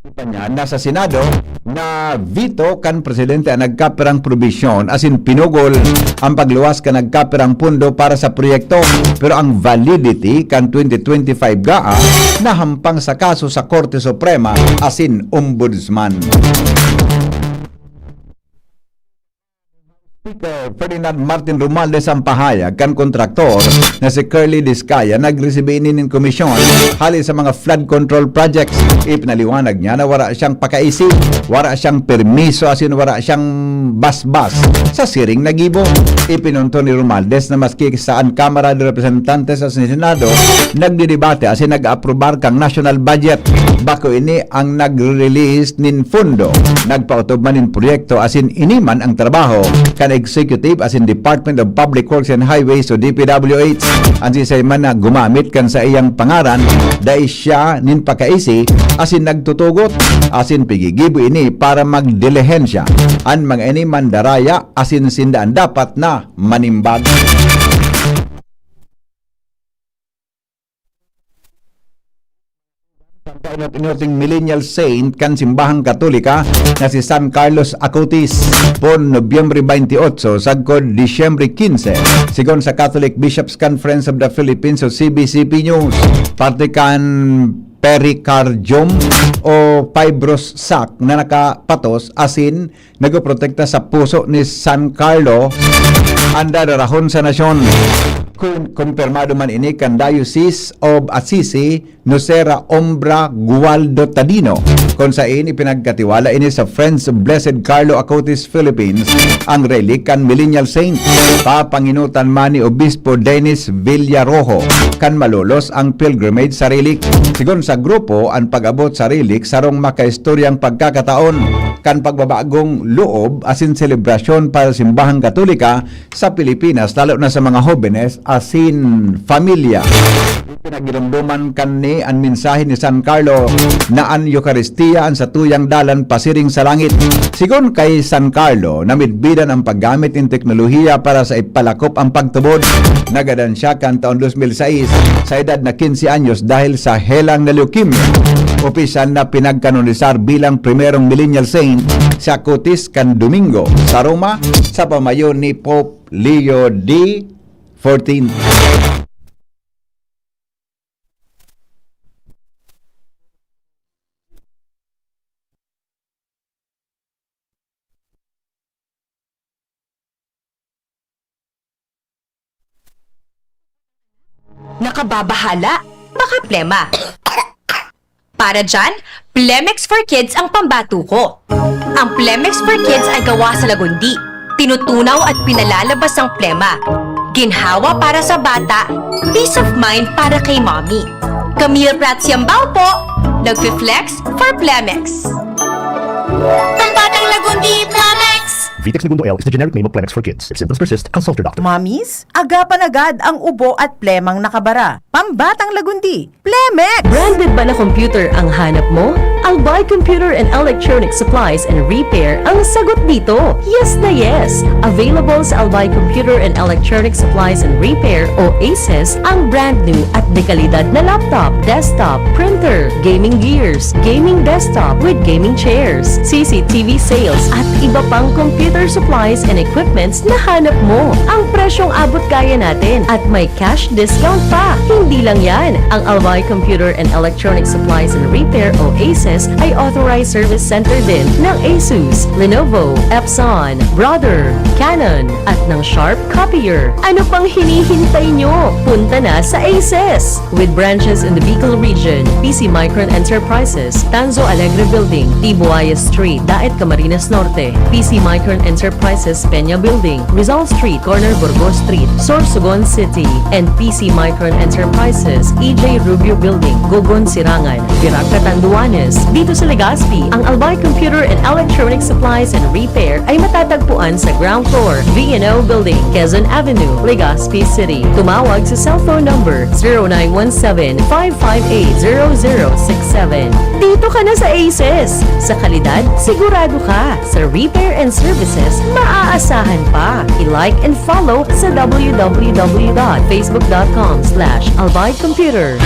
Sinabi pa niya na sa Senado, na-veto kan presidente an nagkapirang probisyon asin pinugol an pagluwas kan nagkapirang pondo para sa proyekto, pero ang validity kan twenty twenty-five GAA nahampang sa kaso sa Korte Suprema asin Ombudsman. Speaker Ferdinand Martin Romualdez ang pahayag kan kontraktor na si Curly Discaya nagresibi ini nin komisyon hali sa mga flood control projects. Ipinaliwanag niya na wara siyang pakaisi, wara siyang permiso asin wara siyang basbas sa siring na gibo. Ipinunto ni Romualdez na maski sa an Kamara de Representantes asin Senado nagdedebate asin nag-aprobar kan national budget, bako ini ang nagre-release nin pondo, nagpaotob man nin proyekto asin ini man ang trabaho kan Executive asin Department of Public Works and Highways o D P W H. An siisay man na gumamit kan saiyang pangaran, dai siya nin pakaisi asin nagtutugot, asin pigigibo ini para magdilihensya. An mga ini mandaraya asin sinda an dapat na manimbag. Painot-inoting millennial saint kan simbahang Katolika na si San Carlos Acutis, pon Nobyembre twenty-eight sagkod Disyembre quince, sigon sa Catholic Bishops' Conference of the Philippines o C B C P News. Parte kan pericardium o fibrous sac na nakapatos asin nagpoprotekta sa puso ni San Carlo an dadarahon sa nasyon. Kun-, kumpirmado man ini kan Diocese of Assisi, Nocera Umbra Gualdo Tadino, kun sain ipinagkatiwala ini sa Friends of Blessed Carlo Acutis Philippines, ang relic kan Millennial Saint. Papanginutan man ni Obispo Dennis Villarojo kan Malolos ang pilgrimage sa relic. Sigon sa grupo, an pag-abot sa relic sarong makaistoryang pagkakataon kan pagbabagong loob asin selebrasyon para sa simbahang Katolika sa Pilipinas, lalo na sa mga hobenes asin pamilya. Pinagiromdoman kan ni an mensahe ni San Carlo na an Eukaristia an satuyang dalan pasiring sa langit. Sigon kay San Carlo, namidbidan ang paggamit nin teknolohiya para sa ipalakop ang pagtubod. Nagadan siya kan taon dos mil sais, sa edad na quince anyos dahil sa helang na leukemia. Opisyal na pinagkanonisar bilang primerong millennial saint si Acutis kan Domingo sa Roma sa pamayo ni Pope Leo the fourteenth. Nakababahala? Baka plema. Para dyan, Plemex for Kids ang pambato ko. Ang Plemex for Kids ay gawa sa lagundi, tinutunaw at pinalalabas ang plema. Ginhawa para sa bata, peace of mind para kay mommy. Camille Prats Yambao po, nagfi-flex for Plemex. Pambatang lagundi, Plemex! Vitex Negundo L is the generic name of Plemex for Kids. If symptoms persist, consult your doctor. Mommies, agapan agad ang ubo at plemang nakabara. Pambatang lagundi, Plemex! Branded ba na computer ang hanap mo? Albay Computer and Electronic Supplies and Repair ang sagot dito. Yes na yes! Available sa Albay Computer and Electronic Supplies and Repair o ACES ang brand new at dekalidad na laptop, desktop, printer, gaming gears, gaming desktop with gaming chairs, C C T V sales at iba pang computer supplies and equipments na hanap mo. Ang presyong abot kaya natin at may cash discount pa. Hindi lang yan, ang Albay Computer and Electronic Supplies and Repair o ACES ay authorized service center din ng Asus, Lenovo, Epson, Brother, Canon, at ng Sharp Copier. Ano pang hinihintay nyo? Punta na sa ACES! With branches in the Bicol region, P C Micron Enterprises, Tanzo Alegre Building, Tibuaya Street, Daet, Camarines Norte, P C Micron Enterprises, Peña Building, Rizal Street, corner Burgos Street, Sorsogon City, and P C Micron Enterprises, E J Rubio Building, Gogon, Sirangan, Virac, Catanduanes. Dito sa Legazpi, ang Albay Computer and Electronic Supplies and Repair ay matatagpuan sa ground floor, V and O Building, Quezon Avenue, Legazpi City. Tumawag sa cellphone number zero nine one seven, five five eight, zero zero six seven. Dito ka na sa ACES! Sa kalidad, sigurado ka. Sa repair and services, maaasahan pa. I-like and follow sa w w w dot facebook dot com slash albay computer.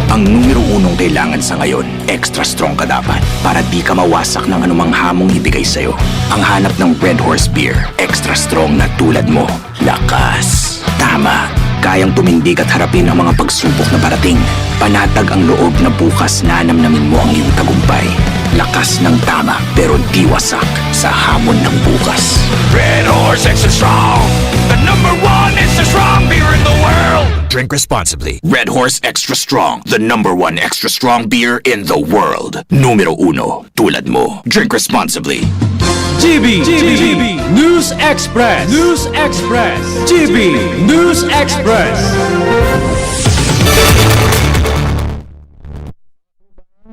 Ang numero unong kailangan sa ngayon, extra strong ka dapat para di ka mawasak ng anumang hamong ibigay sa'yo. Ang hanap ng Red Horse Beer, extra strong na tulad mo. Lakas, tama. Kayang tumindig at harapin ang mga pagsubok na parating. Panatag ang loob na bukas nanamnamin mo ang iyong tagumpay. Lakas ng tama, pero di wasak sa hamon ng bukas. Red Horse Extra Strong, the number one extra strong beer in the world. Drink responsibly. Red Horse Extra Strong, the number one extra strong beer in the world. Numero uno, tulad mo. Drink responsibly. G B, G B, News Express, News Express, G B News Express.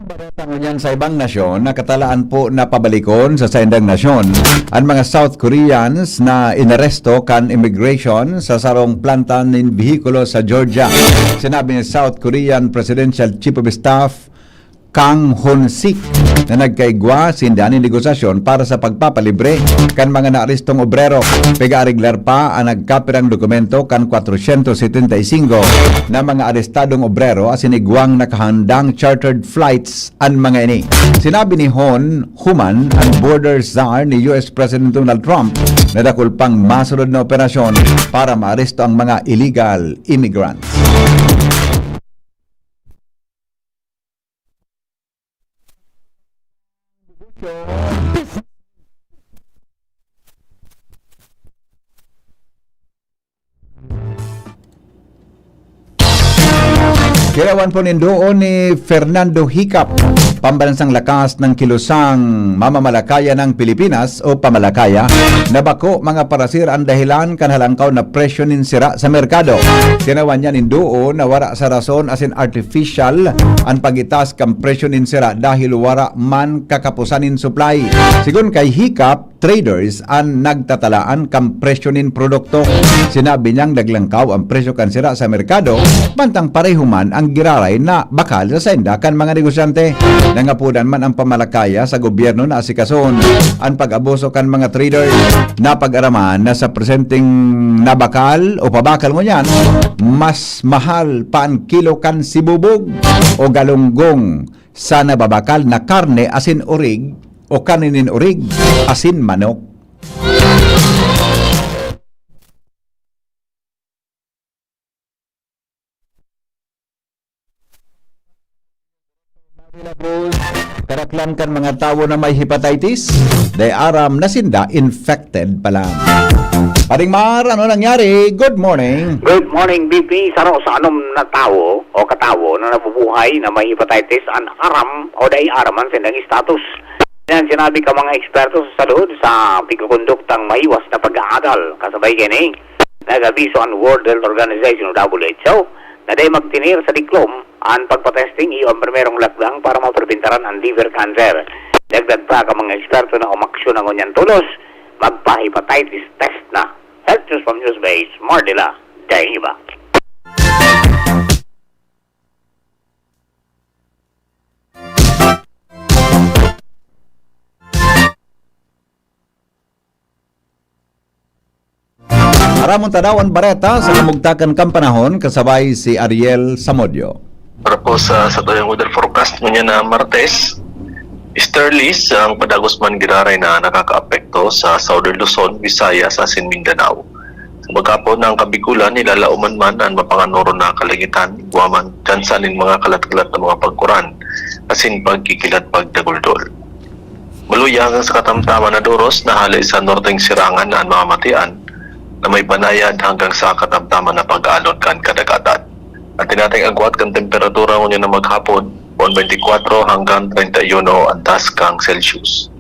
Balita ngunyan sa ibang nasyon, nakatalaan po na pabalikon sa saindang nasyon an mga South Koreans na inaresto kan immigration sa sarong planta nin behikulo sa Georgia. Sinabi ni South Korean Presidential Chief of Staff Kang Hun-sik na nagkaigwa sinda nin negosasyon para sa pagpapalibre kan mga naarestong obrero. Pig-aariglar pa an nagkapirang dokumento kan kwatrosyentos setenta y singko na mga arestadong obrero asin igwang nakahandang chartered flights an mga ini. Sinabi ni Hun, human an border czar ni U S President Donald Trump na dakul pang masunod na operasyon para maaresto ang mga illegal immigrants. Kailawan po nindoon ni Fernando Hicap, Pambalansang lakas ng kilosang mamamalakaya ng Pilipinas o pamalakaya na bako mga parasir ang dahilan kan halangkaw na presyo nin sira sa merkado. Tinawan niya nin duo na wara sa rason asin artificial an pag-itas kan presyo nin sira dahil wara man kakapusan nin supply. Sigon kay Hikap, traders an nagtatalaan kan presyo nin produkto. Sinabi niyang naglangkaw ang presyo kan sira sa merkado, mantang pareho man ang giraray na bakal sa sainda kan mga negosyante. Nangapodan man ang pamalakaya sa gobyerno na asikasahon an pag-abuso kan mga traders. Napag-araman na sa presenteng nabakal o pabakal ngunyan, mas mahal pa an kilo kan sibubog o galunggong sa nababakal na karne asin orig o karne nin orig asin manok. Karaklan kan mga tawo na may hepatitis, dai aram na sinda infected pa lang. Paring Mar, ano nangyari? Good morning. Good morning, B P. Saro sa anom na tawo o katawo na nabubuhay na may hepatitis an aram o dai aram an sindang status. Yan sinabi ka mga eksperto sa salud sa pagkokonduktang maiwas na pag-aadal. Kasabay kini, nag-abiso an World Health Organization o W H O na dai magtinir sa diklom an pagpatesting iyo ang primerong lakdang para mapribentaran an liver cancer. Dagdag pa ka mga eksperto na umaksyon ang ngunyan tolos, magpa-hepatitis test na. Health News from Newsbase, Mardila, Daingiba. Aramon ta daw an bareta sa kamugtakan kan panahon, kasabay si Ariel Samodio. Para po sa satuyang weather forecast ngunyan na Martes, easterlies ang padagos man giraray na nakakaapekto sa Southern Luzon, Visayas asin Mindanao. Sa maghapon na ang Kabigulan, nilalaoman man an mapanganoron na kalangitan, igwa man dansa nin mga kalat-kalat na mga pagkuran asin pagkikilat pagdaguldol. Maluya hanggang sa katamtaman na doros na hale sa norteng sirangan na an mamamatian na may banayad hanggang sa katamtaman na pag-aalon kan kadagatan. An tinatayong agwat kan temperatura ngunyan na maghapon, one twenty-four hanggang treinta y uno an taas kan Celsius.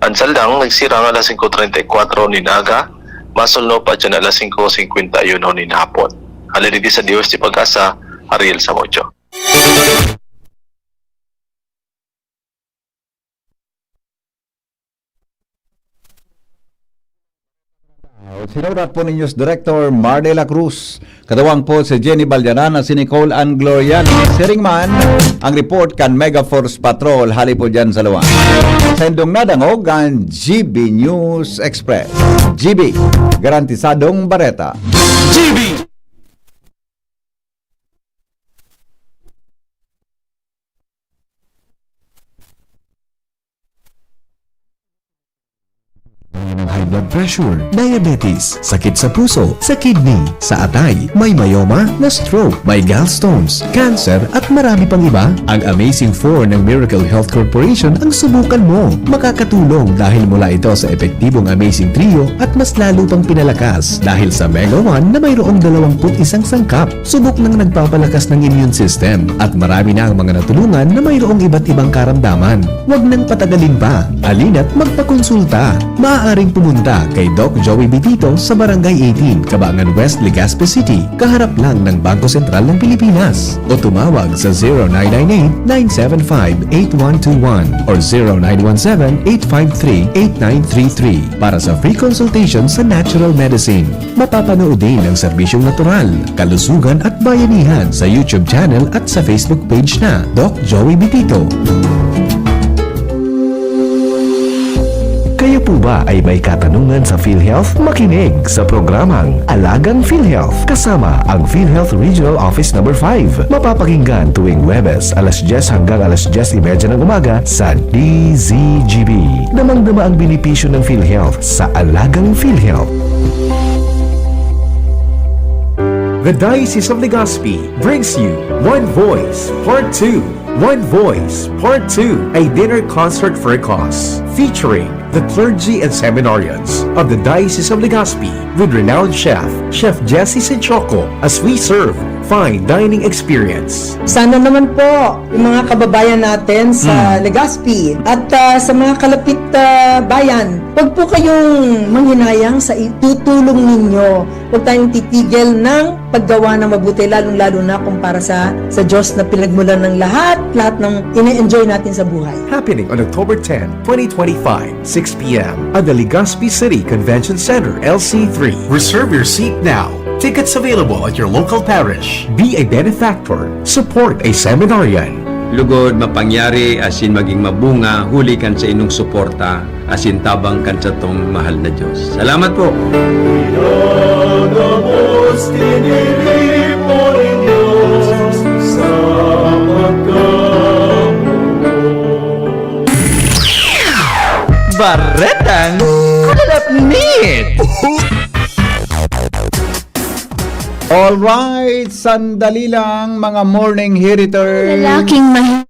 An saldang nagsirang alas singko treinta y kuwatro nin aga, masulno pa diyan alas singko singkwenta y uno nin hapon. Hale digdi sa D O S T Pag-asa, Ariel Samodio. Sinurat po ni News Director Mar de la Cruz. Katuwang po si Jenny Balderan at si Nicole Ann Glorian. Siring man ang report kan Mega Force Patrol hali po dyan sa luwan. Sa indong nadangog ang G B News Express. G B, garantisadong bareta. G B! High blood pressure, diabetes, sakit sa puso, sa kidney, sa atay, may myoma, na-stroke, may gallstones, cancer, at marami pang iba. Ang Amazing Four ng Miracle Health Corporation ang subukan mo. Makakatulong dahil mula ito sa epektibong Amazing Trio at mas lalo pang pinalakas dahil sa Mega One na mayroong dalawampu't isang sangkap. Subok nang nagpapalakas ng immune system at marami na ang mga natulungan na mayroong iba't ibang karamdaman. Huwag nang patagalin pa. Halina't magpakonsulta. Maaaring pumunta kay Doc Joey Bitito sa Barangay eighteen, Cabangan West, Legazpi City, kaharap lang ng Bangko Sentral ng Pilipinas. O tumawag sa zero nine nine eight, nine seven five, eight one two one or zero nine one seven, eight five three, eight nine three three para sa free consultation sa natural medicine. Mapapanood din ang serbisyong natural, kalusugan at bayanihan sa YouTube channel at sa Facebook page na Doc Joey Bitito. Kayo po ba ay may katanungan sa PhilHealth? Makinig sa programang Alagang PhilHealth kasama ang PhilHealth Regional Office Number five. Mapapakinggan tuwing Huwebes, alas dyes hanggang alas dyes y medya ng umaga sa D Z G B. Damang-dama ang benepisyo ng PhilHealth sa Alagang PhilHealth. The Diocese of Legazpi brings you One Voice Part two. One Voice Part two, a dinner concert for a cause, featuring the clergy and seminarians of the Diocese of Legazpi with renowned chef, Chef Jesse Sinchoco, as we serve fine dining experience. Sana naman po, yung mga kababayan natin sa Hmm. Legazpi at, ah, sa mga kalapit, ah, bayan, wag po kayong manghinayang sa itutulong ninyo. Wag tayong titigil ng paggawa ng mabuti, lalong-lalo na kung para sa, sa Diyos na pinagmulan ng lahat, lahat ng ine-enjoy natin sa buhay. Happening on October ten, twenty twenty-five, six p m at the Legazpi City Convention Center, L C three. Reserve your seat now. Tickets available at your local parish. Be a benefactor. Support a seminarian. Lugod, mapangyari, asin magin mabunga, huli kan saindong suporta, asin tabang kan satong mahal na Diyos. Salamat po! Pinagabos, tiniripo nin Diyos sa pagkamuot. Baretang Kulalapnit! Alright, sandali lang, mga morning hiriters. Lalaking mahi-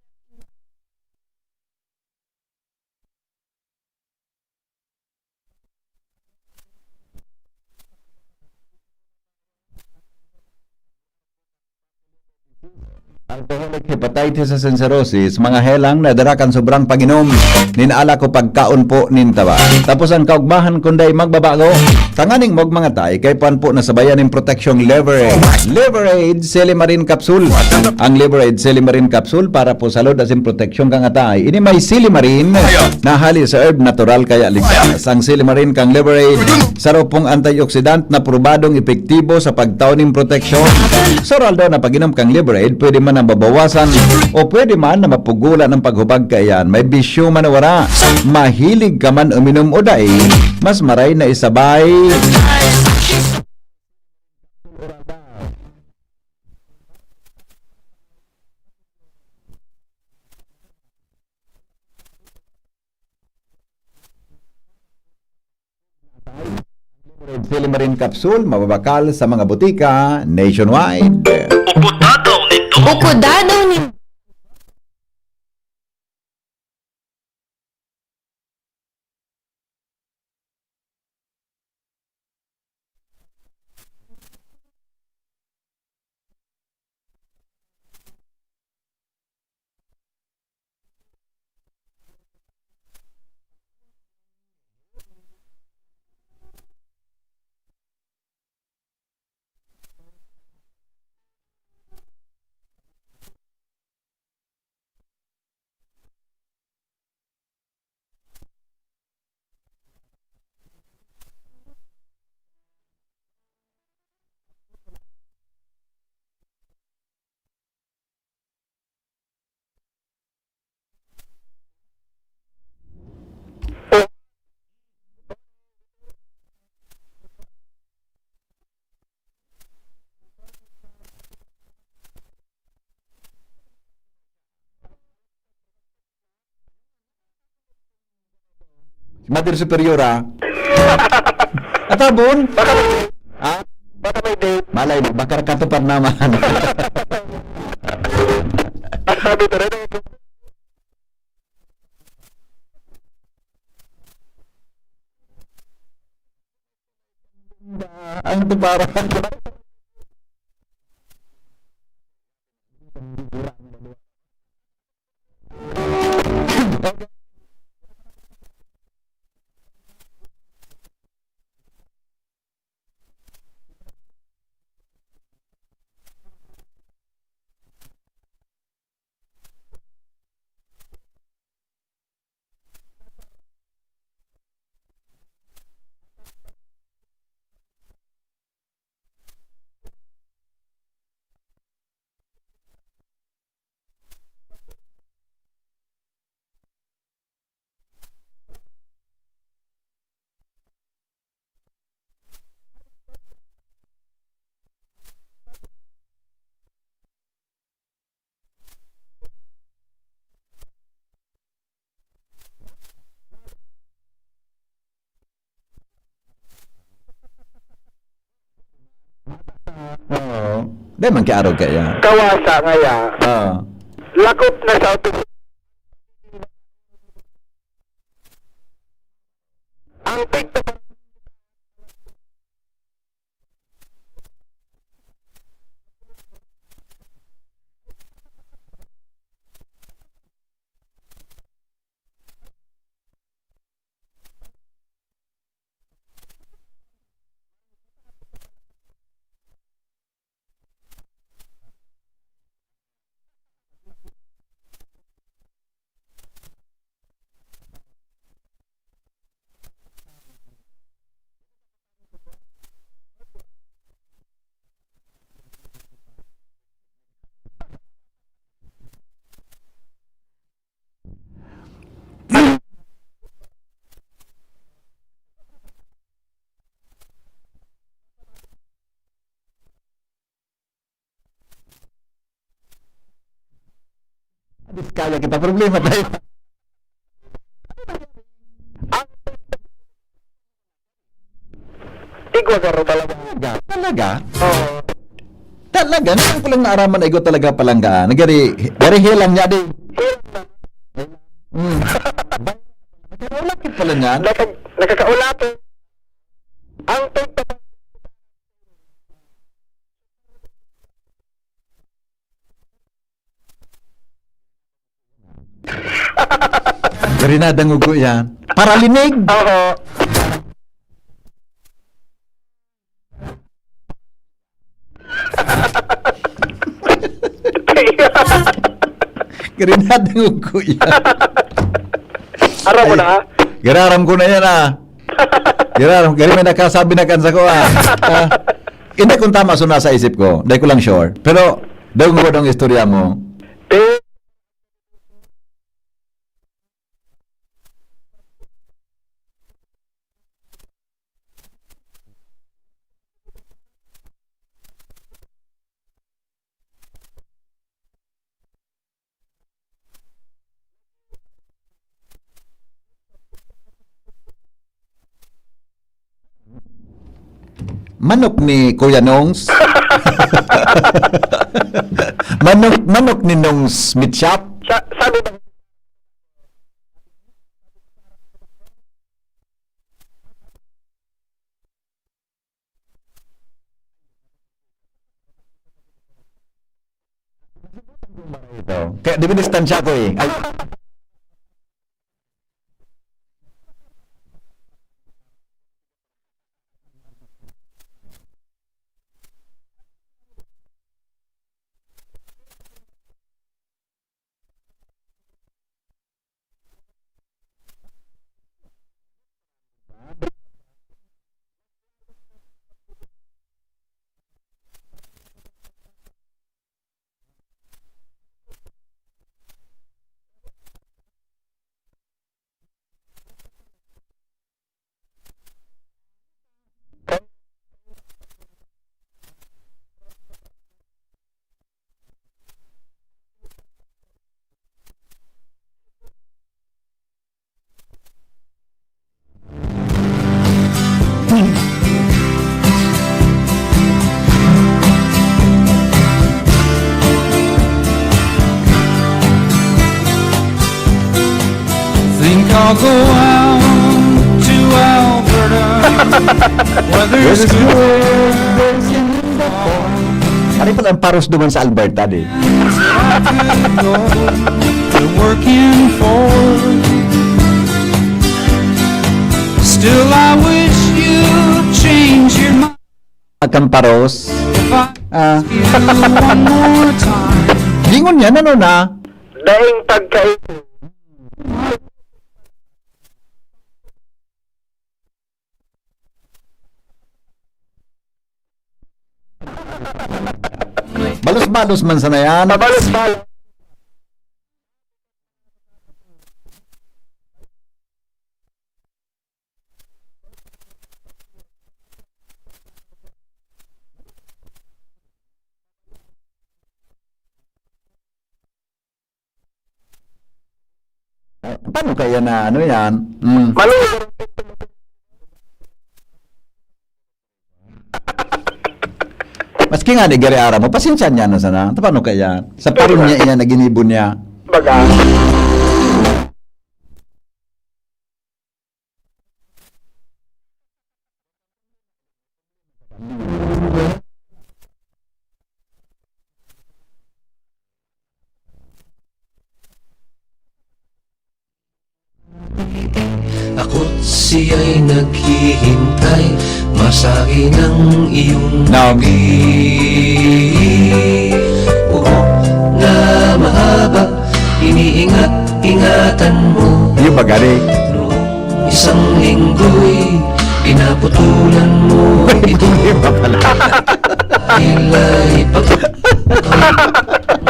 Alcoholic hepatitis asin cirrhosis, mga helang na dara kan sobrang pag-inom nin alak o pagkaon po nin taba. Tapos ang kaugmahan kunday magbabago, tanganing magmangatay, kay puan po nasabayan nin proteksyong Liver Aid. Liver Aid Silimarin Capsule. Ang Liver Aid Silimarin Capsule para po sa load asin proteksyon kan atay. Ini may silimarin na hali sa herb natural kaya ligtas. Ang silimarin kan Liver Aid, saro pong antioxidant na probadong epektibo sa pagtao nin proteksyon. Sa oral daw na pag-inom kan Liver Aid, pwede man na mabawasan o pwede man na mapugulan ang paghubag kaiyan. May bisyo man o wala, mahilig ka man uminom o dai, mas maray na isabay. Silimarin Capsule, mababakal sa mga botika nationwide. Ukudadaw nindo. Ukudadaw nindo. Si Mother Superior, ah. Atabon? Baka may, ha? Baka may date. Malay mo, baka katupad naman. Ang sabi ko rin, ang tuparan. Oo. Di man kiarog kaya. Kawasa ngaya. Oo. Lakop na sa opisina. Ang TikTok. Biskaya kita, problema tayo. Igwa garo talaga. Talaga? Talaga? Oo. Talaga? Ngayon ko lang naaraman na igwa talaga palanggaan. Gari, gari helang niya din. Helang na. Hmm. Nagkakaulapit pala niyan. Naka-, nakakaulapit. Ang pagpapa- Gari nadangog ko yan. Paralinig! Oo. Gari nadangog ko yan. Aram mo na? Gari aram ko na yan, ah. Gari aram, gari may nakasabi na kan sako, ah. Ah. Hindi, kung tama, so nasa isip ko. Dahil ko lang sure. Pero, dahil ko ng istorya mo. Eh, Manok ni Kuya Nongs. Manok, manok ni Nongs Meat Shop. Sa-, sabi ba? Kaya di ba distansya ko eh. Ay. Think I'll go out to Alberta. Weather's good. Ano pala ang paros duman sa Alberta, di? You're working for. Still, I wish you'd change your mind. Kan paros. Ah. One more time. Lingon niya, ano na? Daing pagkain. Balos-balos man sana yan. Pabalos-balos. Ah, paano kaya na ano yan? Mm. Malulugar. Maski nga di gari aram mo, pasensya niya na sana. Paano kaya? Sa paron niya iyan na ginibo niya. Baga. Ako't siya'y naghihintay, masagi ng iyong Now. Ngiti. Buhok na mahaba, iniingat-ingatan mo. Yung bagari. Noong isang linggo'y pinaputulan mo ito. Problema pala. Ilay pag-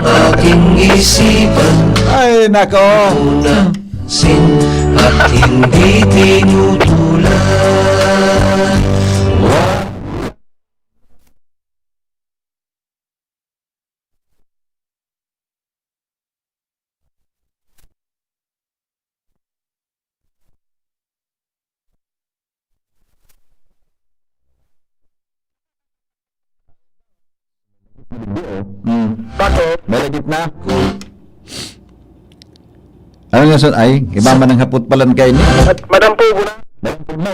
Aking isipan. Ay, nako. Una, sin, at hindi tinutulan. Wa- Hmm. Bakit? Malagit na. Ano nga sun-, ay, iba man ang hapot palan kaini. Mad-, madampugo na. Madampugo na.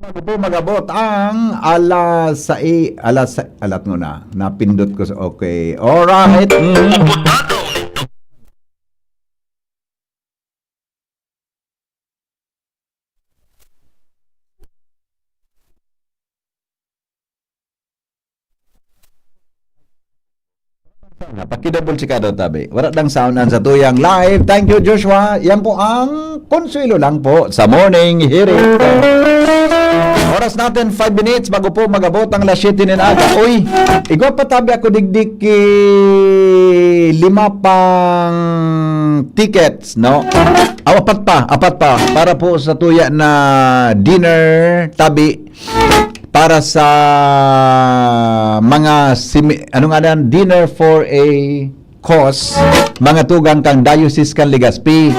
Bago po mag-abot ang alas sai-, alas sa-, alat mo na. Napindot ko sa, okay. Alright. Mm. Napakidabol si Kado Tabi. Wala dang sound an satuyang live. Thank you, Joshua. Yan po ang konsuelo lang po sa morning hearing. Oras natin, five minutes bago po mag-abot ang alas siyete nin aga. Uy, igwa pa tabi ako digdi ki lima pang tickets, no? Aw, apat pa, apat pa. Para po sa tuya na dinner, tabi, para sa mga simi-, ano nga yan, dinner for a cause, mga tugang kan Diocese kan Legazpi.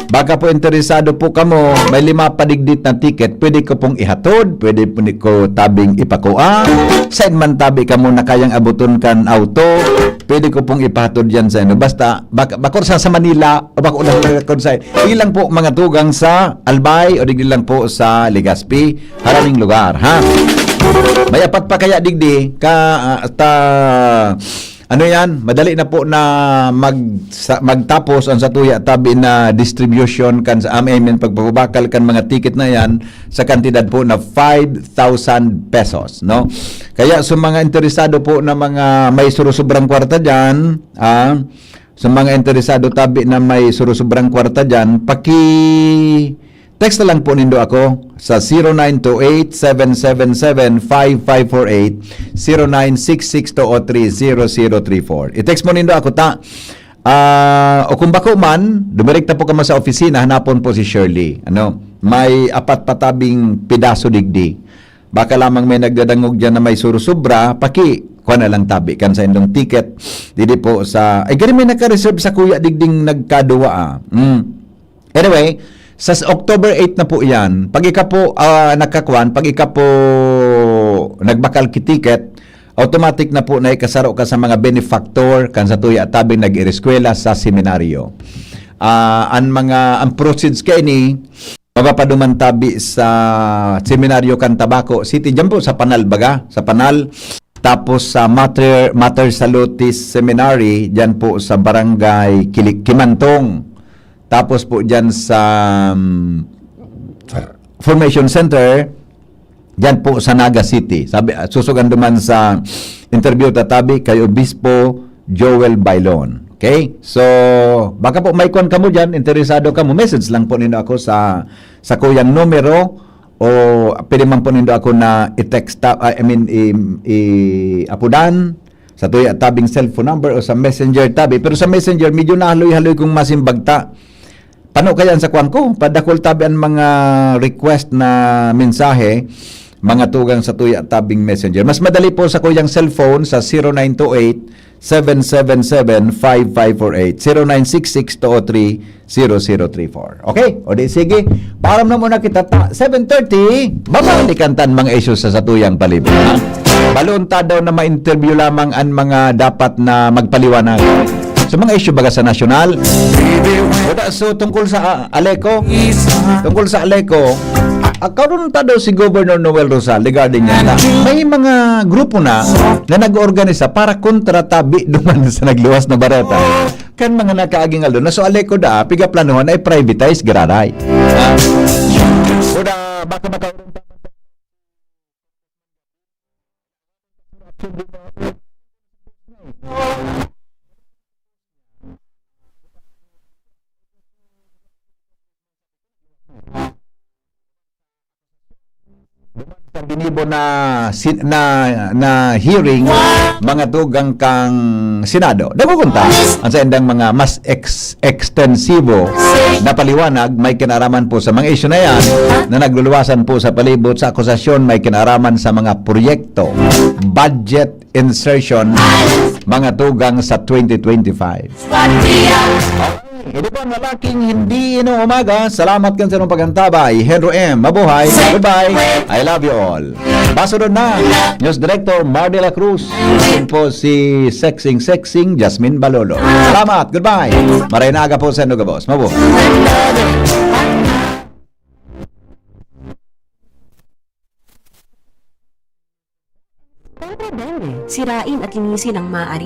Baka po interesado po kamo, may lima padigdit na ticket, pwede ko pong ihatod, pwede po ni ko tabing ipakua. Saan man tabi kamo na kayang abuton kan auto, pwede ko pong ipahatod yan sa inyo. Basta, bak-, bako sa, sa Manila, o bako lang kung sa, sige lang po mga tugang sa Albay o digdi lang po sa Legazpi, haraming lugar, ha? May apat pa kaya digdi, ka, ah, ta, ano yan, madali na po na mag-, sa, magtapos ang satuya tabi na distribution kan sa, I mean, pagpapabakal kan mga ticket na yan sa kantidad po na five thousand pesos, no? Kaya sa mga interesado po na mga may surusubrang kwarta dyan, ah, sa mga interesado tabi na may surusubrang kwarta dyan, paki-text na lang po nindo ako sa zero nine two eight, seven seven seven, five five four eight, zero nine six six two oh three, zero zero three four. I-text mo nindo ako ta. Ah, o kung bako man, dumirekta po kamo sa opisina, hanapon po si Shirley. Ano, may apat pa tabing pedaso digdi. Baka lamang may nagdadangog diyan na may surusubra, paki-, kuha na lang tabi kan sa indong ticket. Didi po sa, ay, gani may naka-reserve sa kuya digding nagkaduwa, ah. Mm. Anyway, sa s-, October eight na po yan. Pag ika po, ah, nagkakuan, pag ika po nagbakal ki ticket, automatic na po na ikasaro ka sa mga benefactor kan sa tuya tabing nag-ireskwela sa seminaryo. Ah, ang mga, ang proceeds kaini, mapapaduman tabi sa seminaryo kan Tabaco City, diyan po sa Panal baga, sa Panal. Tapos sa Mater, Mater Salutis Seminary, diyan po sa Barangay Kili-, Kimantong. Tapos po diyan sa, um, Formation Center, diyan po sa Naga City. Sabi, ah, susugan duman sa interview tatabi kay Obispo Joel Bailon. Okay? So, baka po may kwan kamo diyan, interesado kamo, message lang po nindo ako sa, sa kuyang numero o pwede man po nindo ako na i-text ta-, I mean, i-, i-, apudan sa tuya tabing cellphone number o sa messenger tabi. Pero sa messenger, medyo nahaloy-haloy kong masimbag ta. Pano kaya sa kwan ko? Padakol tabi ang mga request na mensahe, mga tugang sa tuya tabing messenger. Mas madali po sa kuyang cellphone sa zero nine two eight, seven seven seven, five five four eight, zero nine six six two oh three, zero zero three four. Okay? O di, sige. Paaram na muna kita ta. Seven thirty, babalikan tan mga issues sa satuyang palibot, ha? Balon ta daw na ma-interview lamang ang mga dapat na magpaliwanag. Sa mga issue baga sa nasyonal. Wala, so, tungkol sa, ah, Aleco, tungkol sa Aleco, ah, karon ta daw si Governor Noel Rosal regarding niya na may mga grupo na, na nag-oorganisa para kontra tabi duman sa nagluwas na bareta. Kan mga nakaaging aldo na so Aleco da, piga planuhan ay privatize giraray. Ah, o da, baka maka- ginibo na si-, na, na hearing, mga tugang kan Senado. Nagugunta ang saindang mga mas ex-, extensibo na paliwanag may kinaraman po sa mga isyu na yan na nagluluwasan po sa palibot sa akusasyon may kinaraman sa mga proyekto, budget insertion, mga tugang sa twenty twenty-five. Ini po ang Lalaking Hindi Inuumaga. Salamat kan sa inyong pag-antabay. Henry M, mabuhay. Goodbye. I love you all. Pasunod na, News Director Mar de la Cruz. Yun po si Sexing Sexing Jasmine Balolo. Salamat. Goodbye. Maray na aga po sa inyo, gabos. Mabuhay. Contra Dengue. Sirain at linisin ang maaaring